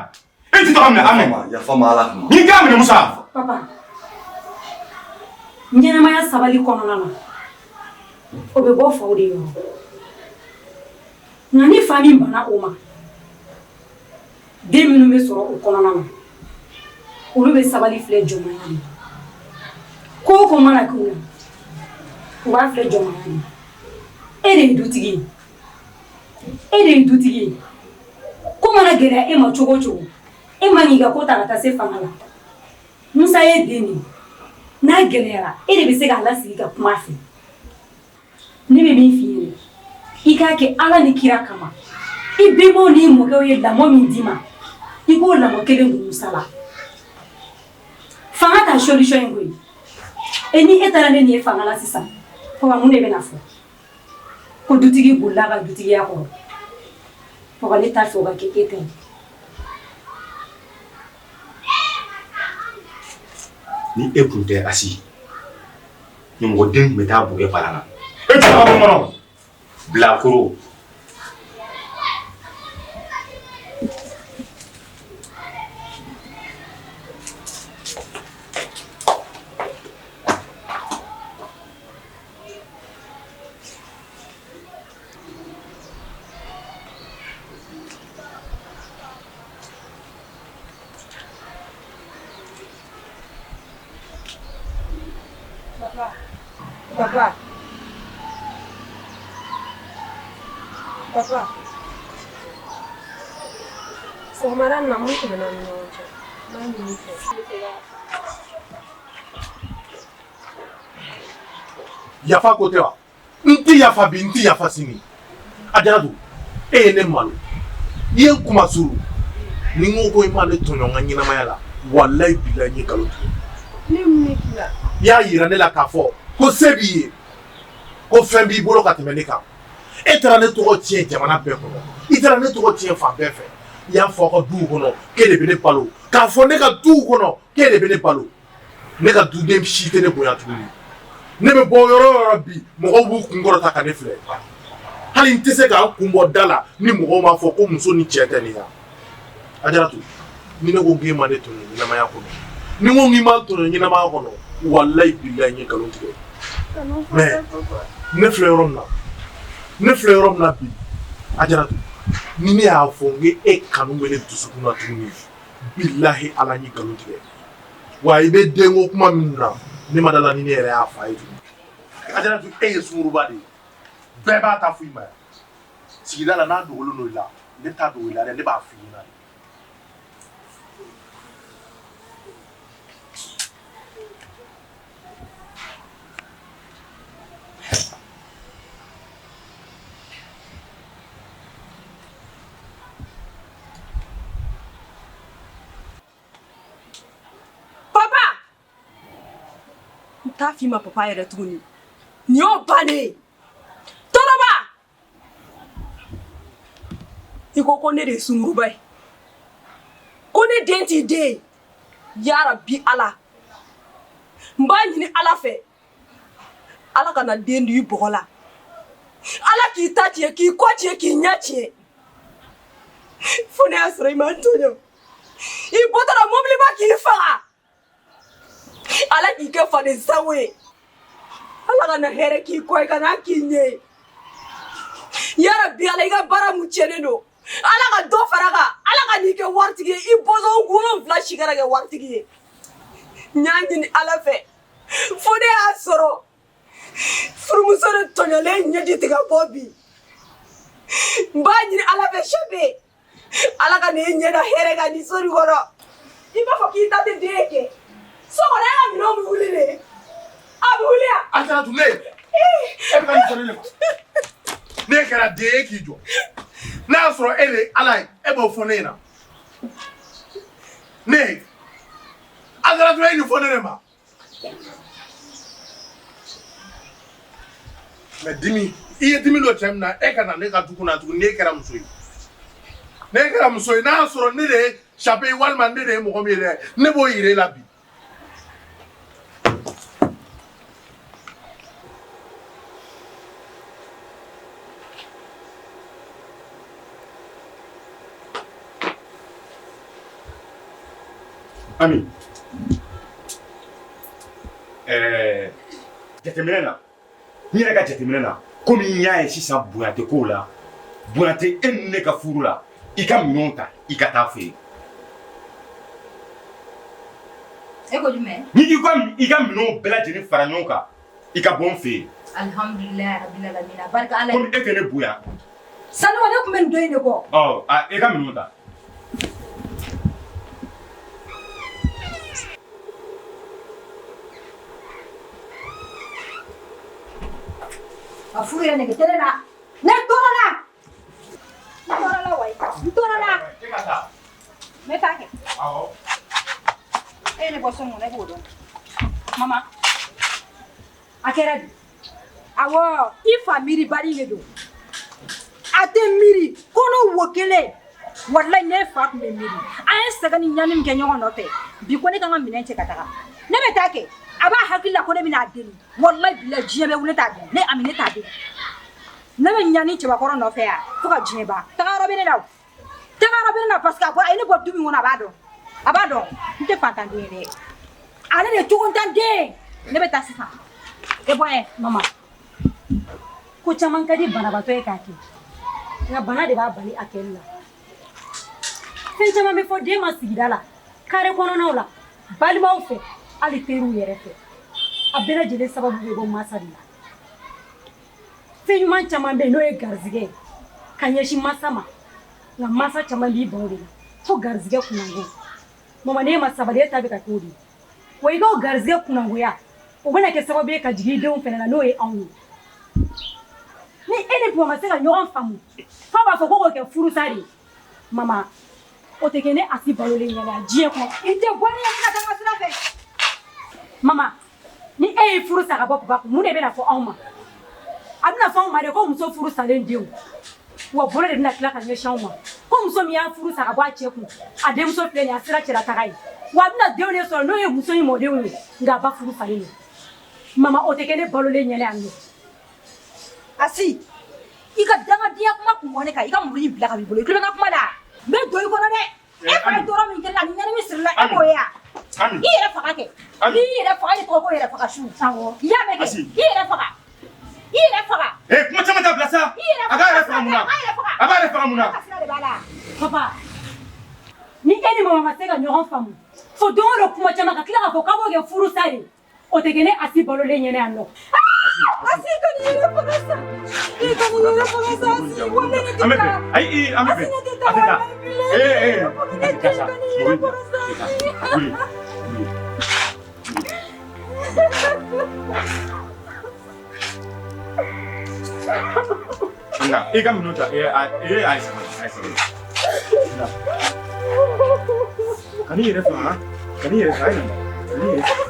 [SPEAKER 16] e tɛ taga minɛ a minɛ
[SPEAKER 14] yafa ma ala kama
[SPEAKER 16] nin k'a minɛ Musa
[SPEAKER 12] papa ɲɛnamaya sabali kɔnɔna na o bɛ bɔ faw de yɔrɔ nka ni fa min banna o ma den minnu bɛ sɔrɔ o kɔnɔna na olu bɛ sabali filɛ jɔnmaya de ko o ko mana k'u la u b'a filɛ jɔnmaya de e de ye dutigi ye e de ye dutigi ye ko mana gɛlɛya e ma cogo o cogo e man k'i ka ko ta ka taa se fanga la Musa ye den de ye n'a gɛlɛyara e de bɛ se k'a lasigi ka kuma a fɛ ne bɛ min f'i ɲɛna i k'a kɛ ala ni kira kama i bɛnbaw n'i mɔkɛw ye lamɔ min d'i ma i k'o lamɔ kelen don Musa la fanga ta solution ye koyi e ni e taara ne nin ye fanga la sisan papa mun de bɛna fɔ ko dutigi bolila ka dutigiya kɔrɔ papa ne t'a fɛ o ka kɛ e ta ye
[SPEAKER 16] Ni e tun tɛ Asi ɲɔmɔgɔden tun bɛ taa bu kɛ palan na e tun b'a kɔnɔ bilakoro
[SPEAKER 1] Papa.
[SPEAKER 5] Papa. Sɔgɔmada in na mun tɛmɛna an ni ɲɔgɔn cɛ? N b'a ɲini i fɛ.
[SPEAKER 15] Yafa ko tɛ wa? N tɛ yafa bi, n tɛ yafa sini. Ajaratu, e ye ne malo. I ye n kunmasuru. Ni n ko ko i ma ne tɔɲɔ n ka ɲɛnamaya la, walayi bilayi n ye nkalon tigɛ.
[SPEAKER 5] Ne ye mun de k'i la?
[SPEAKER 15] I y'a yira ne la k'a fɔ ko se b'i ye, ko fɛn b'i bolo ka tɛmɛ ne kan. E taara ne tɔgɔ tiɲɛ jamana bɛɛ kɔnɔ. I taara ne tɔgɔ tiɲɛ fan bɛɛ fɛ. I y'a fɔ aw ka duw kɔnɔ k'e de bɛ ne balo. K'a fɔ ne ka duw kɔnɔ k'e de bɛ ne balo. Ne ka duden si tɛ ne bonya tuguni. Ne bɛ bɔ yɔrɔ o yɔrɔ bi, mɔgɔw b'u kun kɔrɔta ka ne filɛ. Hali n tɛ se ka n kun bɔ da la ni mɔgɔw m'a fɔ ko muso ni cɛ tɛ nin ya. Ajaratu, ni ne ko k'e ma ne tɔɲɔ ɲɛnamaya kɔnɔ, ni n ko k'i ma n tɔɲɔ ɲɛnamaya kɔnɔ, walayi bilayi n ye nkalon tigɛ. Mais ne filɛ yɔrɔ min na, ne filɛ yɔrɔ min na bi, Ajaratu, ni ne y'a fɔ n k'e kanu bɛ ne dusukun na tuguni, bilahi Ala n ye nkalon tigɛ. Wa i bɛ denko kuma min na, ne ma da la ni ne yɛrɛ y'a fa ye tuguni. Ajaratu, e ye sunguruba de ye. Bɛɛ b'a ta fɔ i ma yan. Sigida la n'a dogolen don i la, ne t'a dogo i la dɛ, ne b'a f'i ɲɛna de.
[SPEAKER 5] Papa! N t'a f'i ma papa yɛrɛ tuguni. Nin y'o bannen ye. Tɔnɔba! I ko ko ne de ye sunguruba ye. Ko ne den t'i den ye. Yarabi Ala. N b'a ɲini Ala fɛ. Ala kana den don i bɔgɔ la. Ala k'i ta tiɲɛ, k'i kɔ tiɲɛ, k'i ɲɛ tiɲɛ. Fo ne y'a sɔrɔ i ma n tɔɲɔ. I bɔtɔ la mobiliba k'i faga. Ala k'i kɛ faden sago ye. Ala kana hɛrɛ k'i kɔ ye, kana k'i ɲɛ ye. Yarabi Ala, i ka baara mun tiɲɛnen don, Ala ka dɔ fara a kan. Ala ka n'i kɛ waritigi ye, i bɔnsɔn 7 si kana kɛ waritigi ye. N y'a ɲini Ala fɛ, fo ne y'a sɔrɔ furumuso de tɔɲɔlen ɲɛji tɛ ka bɔ bi. N b'a ɲini Ala fɛ Sape, Ala ka n'i ɲɛ da hɛrɛ kan nin so nin kɔnɔ. I b'a fɔ k'i ta tɛ den ye kɛ. So kɔnɔ e ka minɛnw bɛ wuli de. A bɛ wuli yan.
[SPEAKER 15] Ajaratu ne e bɛ ka nin fɔ ne de ma. Ne kɛra den ye k'i jɔ. N'a y'a sɔrɔ e de ye Ala ye, e b'o fɔ ne ɲɛna. Ne Ajaratu e ye nin fɔ ne de ma. Mais dimi i ye dimi don cɛ min na e ka na ne ka du kɔnɔ tuguni n'e kɛra muso ye n'e kɛra muso ye n'a y'a sɔrɔ ne de ye sape ye walima ne de ye mɔgɔ min ye dɛ ne b'o yira e la bi.
[SPEAKER 16] Ami ɛɛ jateminɛ na n yɛrɛ ka jateminɛ na komi n y'a ye sisan bonya tɛ kow la bonya tɛ e ni ne ka furu la i ka minɛnw ta i ka taa fɛ yen.
[SPEAKER 6] E ko jumɛn?
[SPEAKER 16] Ni i ka i ka minɛnw bɛɛ lajɛlen fara ɲɔgɔn kan i ka bɔ n fɛ yen.
[SPEAKER 6] Alihamudulilayi rabil alamina barika Ala ye.
[SPEAKER 16] Komi e tɛ ne bonya.
[SPEAKER 6] Sanogo ne tun bɛ nin don in de kɔ.
[SPEAKER 16] Ɔ a i ka minɛnw ta.
[SPEAKER 6] A furu yɛrɛ nege tɛ ne la. Ne tɔɔrɔla. N tɔɔrɔla wayi. N tɔɔrɔla.
[SPEAKER 16] E ka taa.
[SPEAKER 6] N bɛ taa kɛ.
[SPEAKER 16] Awɔ.
[SPEAKER 6] E ye ne bɔ so min kɔnɔ e b'o dɔn. Mama. A kɛra di? Awɔ, i fa miiribali de don. A tɛ miiri kɔnɔ wo kelen. Walayi ne fa tun bɛ miiri. An ye sɛgɛn ni ɲani min kɛ ɲɔgɔn nɔfɛ. Bi ko ne ka n ka minɛn cɛ ka taga. Ne bɛ taa kɛ. A b'a hakili la ko ne bɛna a deli. Walayi bilayi diɲɛ bɛ wuli ne t'a deli. Ne Ami ne t'a deli. Ne bɛ ɲani cɛbakɔrɔ nɔfɛ yan fo ka diɲɛ ban. Tagayɔrɔ bɛ ne la o. Tagayɔrɔ bɛ ne la parce que a bɔra a ye ne bɔ du min kɔnɔ a b'a dɔn. A b'a dɔn. N tɛ fantanden ye dɛ. Ale de ye cogontanden. Ne bɛ taa sisan. E bɔ yen
[SPEAKER 12] mama. Ko caman ka di banabaatɔ ye k'a kɛ nka bana de b'a bali a kɛli la. Fɛn caman bɛ fɔ den ma sigida la, kare kɔnɔnaw la, balimaw fɛ, hali teriw yɛrɛ fɛ. A bɛɛ lajɛlen sababu bɛ bɔ mansa de la. Fɛn ɲuman caman bɛ yen n'o ye garizigɛ ye ka ɲɛsin mansa ma, nka mansa caman b'i ban o de la fo garizigɛ kunnango. Mama, n'e ma sabali, e ta bɛ ka k'o de ye. Wa i ka o garizigɛ kunnangoya, o bɛna kɛ sababu ye ka jigin i denw fɛnɛ la, n'o ye anw ye. Ni e ni Papa ma se ka ɲɔgɔn faamu f'a b'a fɔ ko k'o kɛ furusa de ye, mama, o tɛ kɛ ne Asi balolen ɲɛna yan diɲɛ kɔnɔ. I tɛ bɔ ne ye ka taa n ka sira fɛ. Mama, ni e ye furu sa ka bɔ Papa kun, mun de bɛna fɔ anw ma? A bɛna fɔ anw ma de ko muso furu salen denw. Wa bolo de bɛna tila ka ɲɛsin anw ma ko muso min y'a furu sa ka bɔ a cɛ kun, a denmuso filɛ nin ye, a sera cɛlataga ye, wa a bɛna denw de sɔrɔ n'o ye muso in mɔdenw ye, nka a ba furu salen don. Mama, o tɛ kɛ ne balolen ɲɛna yan nɔ.
[SPEAKER 1] Asi, i ka dangadenya kuma kun bɔ ne kan. I ka muru in bila ka b'i bolo. I tulo bɛ n ka kuma la? N bɛ don i kɔnɔ dɛ. E fa ye tɔɔrɔ min kɛ ne la, ni ɲani min sirila, e b'o ye wa? I yɛrɛ faga kɛ. N'i y'i yɛrɛ faga, e de tɔgɔ ko yɛrɛ faga su. Awɔ, i y'a mɛn kɛ. I yɛrɛ faga, i yɛrɛ faga.
[SPEAKER 16] Ee, kuma caman dabila sa. A b'a yɛrɛ faga mun na? A b'a yɛrɛ faga mun na?
[SPEAKER 1] Sira de b'a la.
[SPEAKER 12] Papa, ni e ni mama ma se ka ɲɔgɔn faamu fo don o don kuma caman ka tila k'a fɔ k'a b'o kɛ furusa de ye, o tɛ kɛ ne Asi balolen ɲɛna yan nɔ.
[SPEAKER 1] Asi, ka n'i yɛrɛ faga sa. I ka n'i yɛrɛ faga sa, Asi. Wa ne tɛ
[SPEAKER 16] An bɛ bɛn. Ayi, an bɛ bɛn. A tɛ taa. Ee ee, a tɛ taa sa. Wuli, wuli. Nka i ka minɛnw ta. Ee a ee a ye sabali, a ye sabali. Kan'i yɛrɛ faga han. Kan'i yɛrɛ faga, a ye na. Kan'i yɛrɛ faga.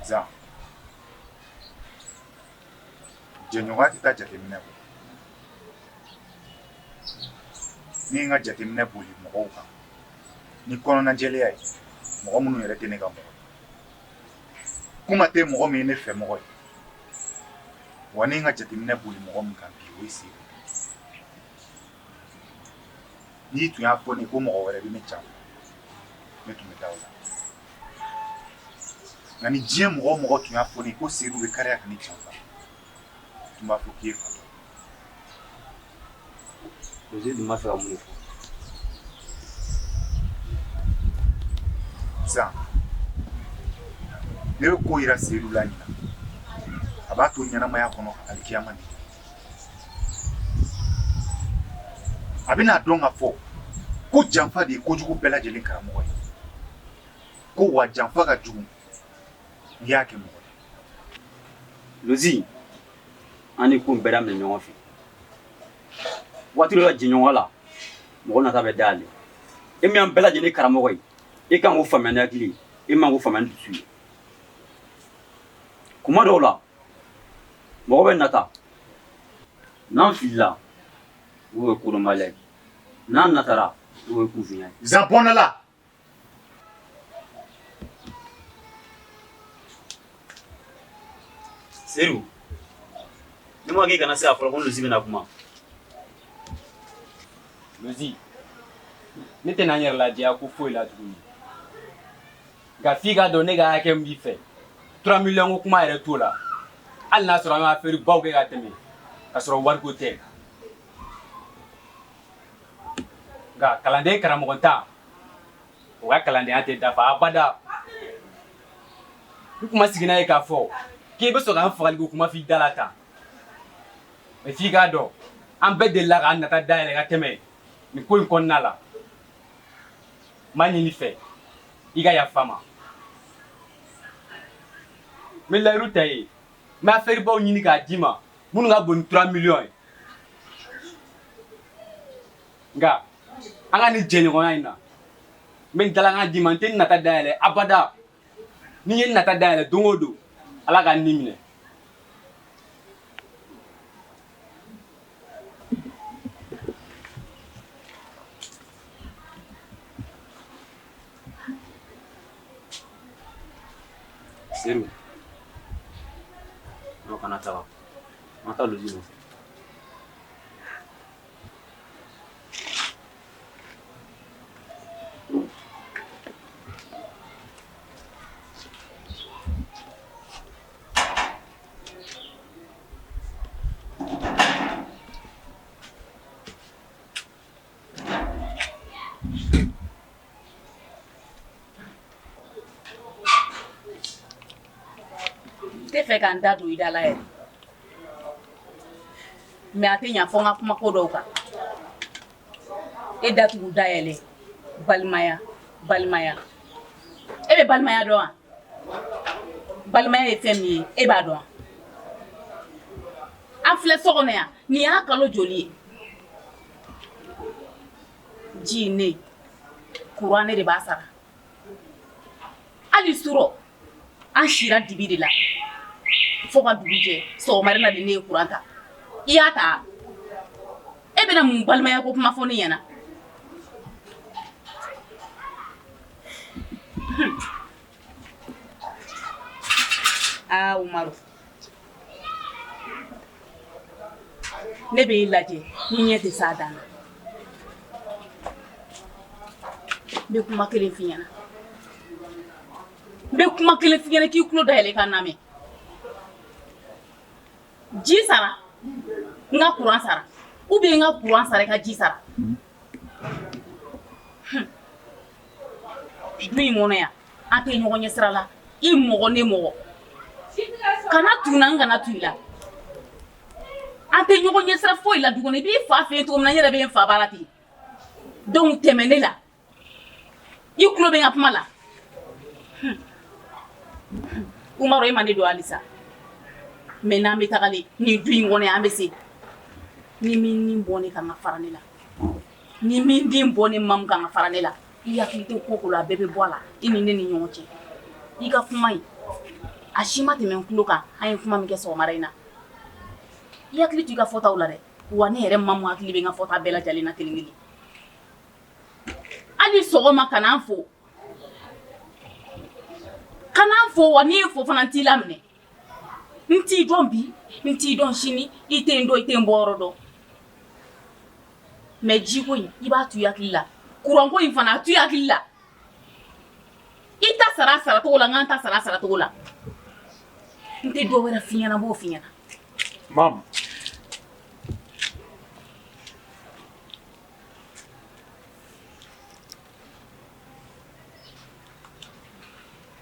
[SPEAKER 3] Zan, jɛɲɔgɔnya tɛ taa jateminɛ kɔ. Ne ye n ka jateminɛ boli mɔgɔw kan ni kɔnɔnajɛlenya ye, mɔgɔ minnu yɛrɛ tɛ ne ka mɔgɔ ye, kuma tɛ mɔgɔ min ye ne fɛ mɔgɔ ye. Wa ne ye n ka jateminɛ boli mɔgɔ min kan bi, o ye Sedu. N'i tun y'a fɔ ne ko mɔgɔ wɛrɛ bɛ ne janfa, ne tun bɛ da o la. Nka ni diɲɛ mɔgɔ o mɔgɔ tun y'a fɔ ne ko Sedu bɛ kariya ka ne janfa, n tun b'a fɔ k'i ye fatɔ ye.
[SPEAKER 7] Lozi dun b'a fɛ ka mun de fɔ?
[SPEAKER 3] Zan, ne bɛ ko yira Sedu la ɲinan, a b'a to ɲɛnamaya kɔnɔ ka alikiyama de. A bɛna dɔn ka fɔ ko janfa de ye kojugu bɛɛ lajɛlen karamɔgɔ ye, ko wa janfa ka jugu n'i y'a kɛ mɔgɔ la.
[SPEAKER 7] Lozi, an ni ko bɛɛ daminɛ ɲɔgɔn fɛ. Waati dɔ la, jɛɲɔgɔnya la, mɔgɔ nata bɛ dayɛlɛ. E min y'an bɛɛ lajɛlen karamɔgɔ ye, e kan k'o faamuya ni hakili ye, e man k'o faamuya ni dusu ye. Kuma dɔw la, mɔgɔ bɛ nata. N'an filila, o ye kodɔnbaliya ye. N'an natara, o ye kunfinya ye.
[SPEAKER 3] Zan bɔnna.
[SPEAKER 7] Sedu, ne ma k'i kana se a fɔlɔ ko Lozi bɛna kuma.
[SPEAKER 8] Lozi, ne tɛna n yɛrɛ lajɛya ko foyi la tuguni. Nka f'i k'a dɔn, ne ka hakɛ min b'i fɛ, 3 millions ko kuma yɛrɛ t'o la. Hali n'a sɔrɔ an ka affaire baw kɛ ka tɛmɛ, ka sɔrɔ wariko tɛ. Nka kalanden karamɔgɔ tan, o ka kalandenya tɛ dafa abada. N kuma sigi n'a ye k'a fɔ k'e bɛ sɔn k'an fagaliko kuma f'i da la tan. Mais f'i k'a dɔn, an bɛɛ delila k'an nata dayɛlɛ ka tɛmɛ nin ko in kɔnɔna la. N b'a ɲini fɛ, i ka yafa n ma. N bɛ layiru ta i ye, n bɛ affaire baw ɲini k'a d'i ma minnu ka bon ni 3 millions ye. Nka an ka nin jɛɲɔgɔnya in na, n bɛ n dalakan d'i ma, n tɛ n nata dayɛlɛ abada. Ni n ye n nata dayɛlɛ don o don, Ala ka n ni minɛ.
[SPEAKER 7] Sedu, non, kana taga. An ka taa Lozi nɔfɛ.
[SPEAKER 2] N tɛ fɛ ka n da don i da la yɛrɛ, mais a tɛ ɲa fɔ n ka kuma ko dɔw kan. E datugu dayɛlɛ, balimaya, balimaya. E bɛ balimaya dɔn wa? Balimaya ye fɛn min ye, e b'a dɔn wa? An filɛ so kɔnɔ yan, nin y'a kalo joli ye? Ji ne, kuran ne de b'a sara. Hali surɔ an sira dibi de la fo ka dugu jɛ. Sɔgɔmada na de ne ye kuran ta, i y'a ta. E bɛna mun balimaya ko kuma fɔ ne ɲɛna? Aa Umaru, ne bɛ i lajɛ, n ɲɛ tɛ s'a dan na. N bɛ kuma kelen f'i ɲɛna, n bɛ kuma kelen f'i ɲɛna k'i tulo dayɛlɛ i ka n lamɛn. Ji sara, n ka kuran sara, ou bien n ka kuran sara, i ka ji sara. Du in kɔnɔ yan, an tɛ ɲɔgɔn ɲɛ sira la. I mɔgɔ, ne mɔgɔ, kana tu n na, n kana tu i la. An tɛ ɲɔgɔn ɲɛ sira foyi la du kɔnɔ. I b'i fa fɛ yen cogo min na, n yɛrɛ bɛ n fa bara ten. Donc tɛmɛ ne la. I tulo bɛ n ka kuma la? Umaru, e ma ne don halisa, mais n'an bɛ tagalen nin du in kɔnɔ yan, an bɛ se ni min ni bɔ ne kan ka fara ne la, ni min den bɔ ne mamu kan ka fara ne la. I hakili tɛ ko ko la, a bɛɛ bɛ bɔ a la i ni ne ni ɲɔgɔn cɛ. I ka kuma in, a si ma tɛmɛ n tulo kan. An ye kuma min kɛ sɔgɔmada in na, i hakili to i ka fɔtaw la dɛ. Wa ne yɛrɛ mamu hakili bɛ n ka fɔta bɛɛ lajɛlen na kelen kelen. Hali sɔgɔma, kana n fo, kana n fo. Wa n'i ye fo fana, n t'i laminɛ. N t'i dɔn bi, n t'i dɔn sini. I tɛ n dɔn, i tɛ n bɔyɔrɔ dɔn. Mais jiko in, i b'a to i hakili la. Kuranko in fana, a to i hakili la. I ta sara saracogo la, n k'an ta sara saracogo la. N tɛ dɔ wɛrɛ f'i ɲɛna, n b'o f'i ɲɛna.
[SPEAKER 4] Mamu,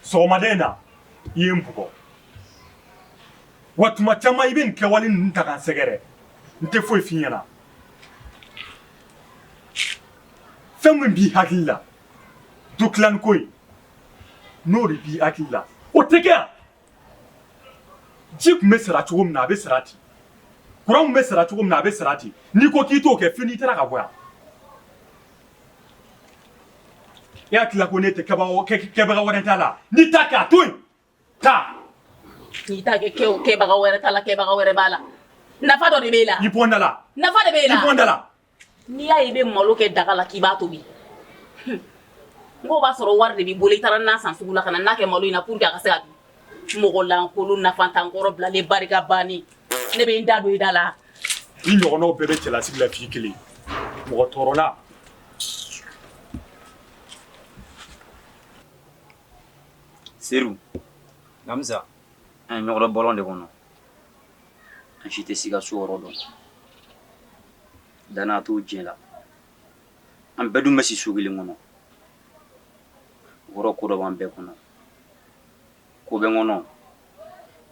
[SPEAKER 4] sɔgɔmada in na i ye n bugɔ. Wa tuma caman i bɛ nin kɛwale ninnu ta ka n sɛgɛrɛ. N tɛ foyi f'i ɲɛna. Fɛn min b'i hakili la, du tilanni ko in, n'o de b'i hakili la, o tɛ kɛ yan. Ji tun bɛ sara cogo min na, a bɛ sara ten. Kuran tun bɛ sara cogo min na, a bɛ sara ten. N'i ko k'i t'o kɛ, fo n'i taara ka bɔ yan. E hakili la ko ne tɛ kɛbaga wɛrɛ t'a la? N'i t'a kɛ, a to yen, taa.
[SPEAKER 2] N'i t'a kɛ, kɛbaga wɛrɛ t'a la, kɛbaga wɛrɛ b'a la. Nafa dɔ de b'e la.
[SPEAKER 4] I bɔ n da la.
[SPEAKER 2] Nafa de b'e la.
[SPEAKER 4] I bɔ n da la.
[SPEAKER 2] N'i y'a ye i bɛ malo kɛ daga la k'i b'a tobi, n k'o b'a sɔrɔ wari de b'i bolo, i taara na san sugu la ka na n'a kɛ malo in na pour que a ka se ka dun. Mɔgɔ lankolon, nafantankɔrɔ bilalen, barika bannen. Ne bɛ n da don i da la.
[SPEAKER 4] I ɲɔgɔnnaw bɛɛ bɛ cɛlasigi la f'i kelen, mɔgɔ tɔɔrɔla.
[SPEAKER 7] Seru. Namisa. An ye ɲɔgɔn dɔn bɔlɔn de kɔnɔ. An si tɛ si ka so yɔrɔ dɔn. Danaya t'o diɲɛ la. An bɛɛ dun bɛ si so kelen kɔnɔ. O kɔrɔ, ko dɔ b'an bɛɛ kɔnɔ. Ko bɛ n kɔnɔ.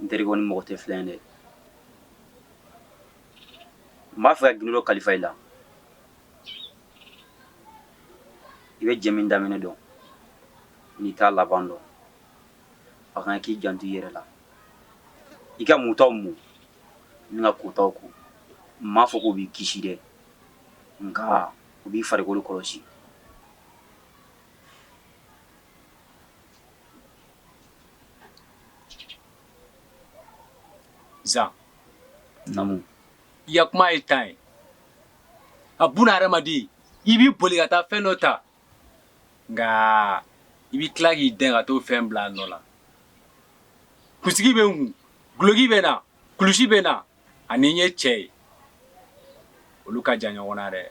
[SPEAKER 7] N terikɛw ni mɔgɔ tɛ filan ye dɛ. N b'a fɛ ka gindo dɔ kalifa i la. I bɛ jɛ min daminɛ dɔn, n'i t'a laban dɔn, a kan k'i janto i yɛrɛ la. I ka mutaw mu ni ka kotaw ko. N m'a fɔ k'o b'i kisi dɛ, nka o b'i farikolo kɔlɔsi.
[SPEAKER 8] Zan.
[SPEAKER 7] Naamu.
[SPEAKER 8] I ka kuma ye tan ye. A buna hadamaden, i b'i boli ka taa fɛn dɔ ta, nka i b'i tila k'i dɛn ka t'o fɛn bila a nɔ la. Kunsigi bɛ n kun, guloki bɛ n na, kulusi bɛ n na, ani n ye cɛ ye, olu ka jan ɲɔgɔn na dɛ.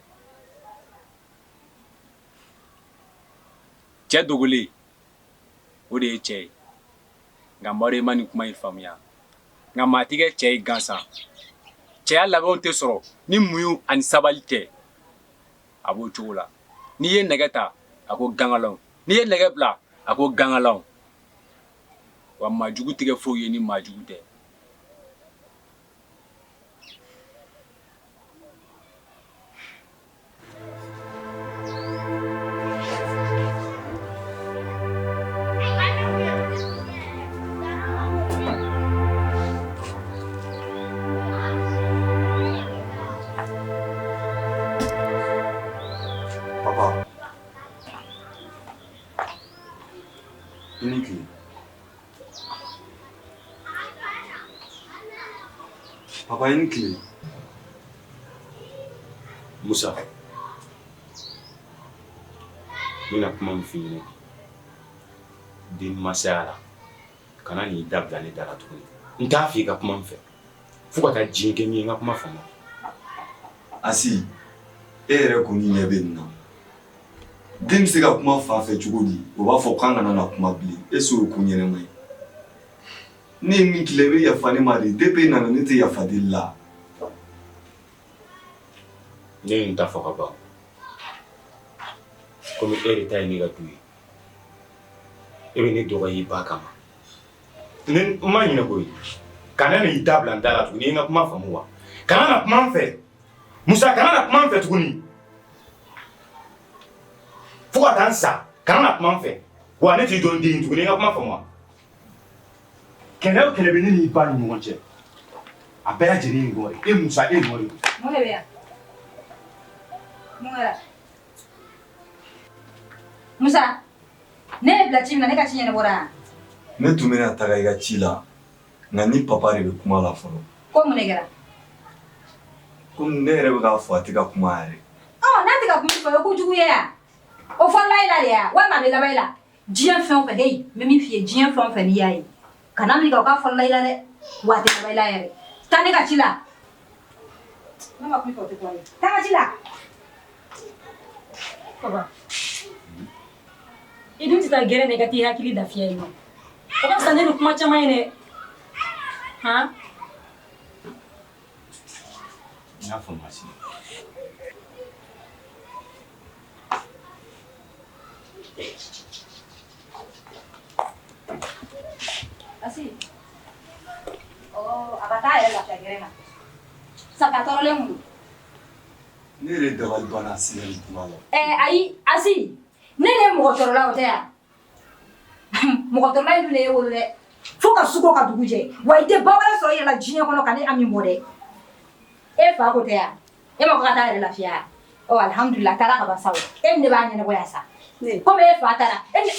[SPEAKER 8] Cɛ dogolen, o de ye cɛ ye. Nka Madu, i ma nin kuma in faamuya. Nka maa tɛ kɛ cɛ ye gansan. Cɛya labɛnw tɛ sɔrɔ ni muɲu ani sabali tɛ. A b'o cogo la. N'i ye nɛgɛ ta, a ko gangalaw. N'i ye nɛgɛ bila, a ko gangalaw. Wa maajugu tɛ kɛ foyi ye ni maajugu tɛ.
[SPEAKER 14] Papa. I ni tile. Papa i ni tile.
[SPEAKER 16] Musa, n bɛna kuma min f'i ɲɛna bi den masaya la kana n'i da bila ne da la tuguni n t'a fɛ i ka kuma n fɛ fo ka taa diɲɛ kɛ min ye n ka kuma faamu.
[SPEAKER 14] Asi, e yɛrɛ kɔni ɲɛ bɛ nin na. Den bɛ se ka kuma fa fɛ cogo di? O b'a fɔ k'an kana na kuma bilen. Est-ce o ye ko ɲɛnama ye? Ne ye min k'i la, i bɛ yafa ne ma de. Depuis e nana ne tɛ yafa deli la.
[SPEAKER 16] Ne ye n ta fɔ ka ban. Komi e de ta ye ne ka du ye. E bɛ ne dɔgɔya i ba kama. Ne n ma ɲinɛ koyi. Kana n'i da bila n da la tuguni. I ye n ka kuma faamu wa? Kana na kuma n fɛ. Musa kana na kuma n fɛ tuguni. Fo ka taa n sa. Kana na kuma n fɛ. Wa ne t'i dɔn den ye tuguni. I ye n ka kuma faamu wa? Kɛlɛ o kɛlɛ bɛ ne n'i ba ni ɲɔgɔn cɛ. A bɛɛ lajɛlen ye nɔ ye. E Musa e nɔ de don.
[SPEAKER 1] Mun de bɛ yan? Mun kɛra? Musa, ne ye bila ci min na, ne ka ci ɲɛnabɔra wa?
[SPEAKER 14] Ne tun bɛna taga i ka ci la, nka ni papa de bɛ kuma la fɔlɔ.
[SPEAKER 1] Ko mun de kɛra?
[SPEAKER 14] Komi ne yɛrɛ bɛ k'a fɔ a tɛ ka kuma yɛrɛ.
[SPEAKER 1] Ɔ, n'a tɛ ka kuma i fɛ, o ye kojugu ye wa? O fɔlɔla e la de wa? Walima a bɛ laban e la? Diɲɛ fɛn o fɛn, heyi, n bɛ min f'i ye, diɲɛ fɛn o fɛn n'i y'a ye, kana miiri k'a fɔ k'a fɔlɔla i la dɛ, wa a tɛ laban i la yɛrɛ. Taa ne ka ci la. Ne ma kuma i fɛ, o tɛ kuma ye. Taa n ka ci la.
[SPEAKER 12] Papa, i dun tɛ taa gɛrɛn na i ka t'i hakili lafiya yen nɔ. O ka fisa ne ni kuma caman ye dɛ. Han?
[SPEAKER 16] N y'a faamu Asi.
[SPEAKER 1] Asi. Ɔ, a ka taa a yɛrɛ lafiya gɛrɛn na. Sabu a tɔɔrɔlen kun don.
[SPEAKER 14] Ne yɛrɛ dabali banna Asi ka nin kuma la.
[SPEAKER 1] Ɛɛ ayi Asi, ne de ye mɔgɔ tɔɔrɔla o tɛ yan? Mɔgɔ tɔɔrɔla in dun de ye wolo dɛ. Fo ka su ko ka dugu jɛ. Wa i tɛ ba wɛrɛ sɔrɔ i yɛrɛ la diɲɛ kɔnɔ ka ne Ami bɔ dɛ. E fa ko tɛ yan? E ma ko ka taa yɛrɛ lafiya? Ɔ alihamudulila a taara ka ban sa o. E ni ne b'a ɲɛnabɔ yan sa. Komi e fa taara, e ni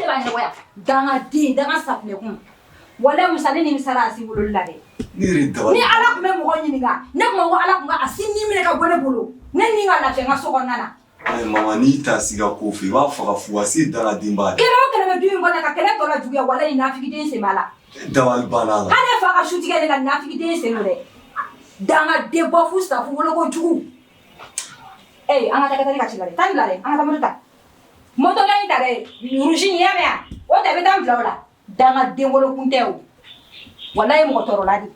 [SPEAKER 1] ne b'a ɲɛnabɔ yan. Dangaden, danga safunɛkun. Walayi Musa ne nimisara Asi wololi la dɛ.
[SPEAKER 14] Ne yɛrɛ dabali
[SPEAKER 1] Ni Ala tun bɛ mɔgɔ ɲininka, ne tun ko Ala tun ka Asi ni minɛ ka bɔ ne bolo. Ne ni ka lafiya n ka so kɔnɔna na.
[SPEAKER 14] Ayi mama n'i ta Asi ka ko fɛ i b'a faga fu Asi ye dangadenba de ye.
[SPEAKER 1] Kɛlɛ o kɛlɛ bɛ du in kɔnɔ ka kɛlɛ tɔ lajuguya walayi nafigiden sen b'a la.
[SPEAKER 14] Ne dabali banna a la.
[SPEAKER 1] Hali ne fa ka su tigɛ ne la nafigiden sen don dɛ. Dangaden bɔ fu sa fu woloko jugu. Ee an ka taa ka ci la dɛ. Taa nin bila dɛ. An ka taa moto ta. Moto dɔ in ta dɛ. Rouge in i y'a mɛn wa? O ta i bɛ taa n bila o la. Dangaden wolokun tɛ o. Walayi mɔgɔ tɔɔrɔla de.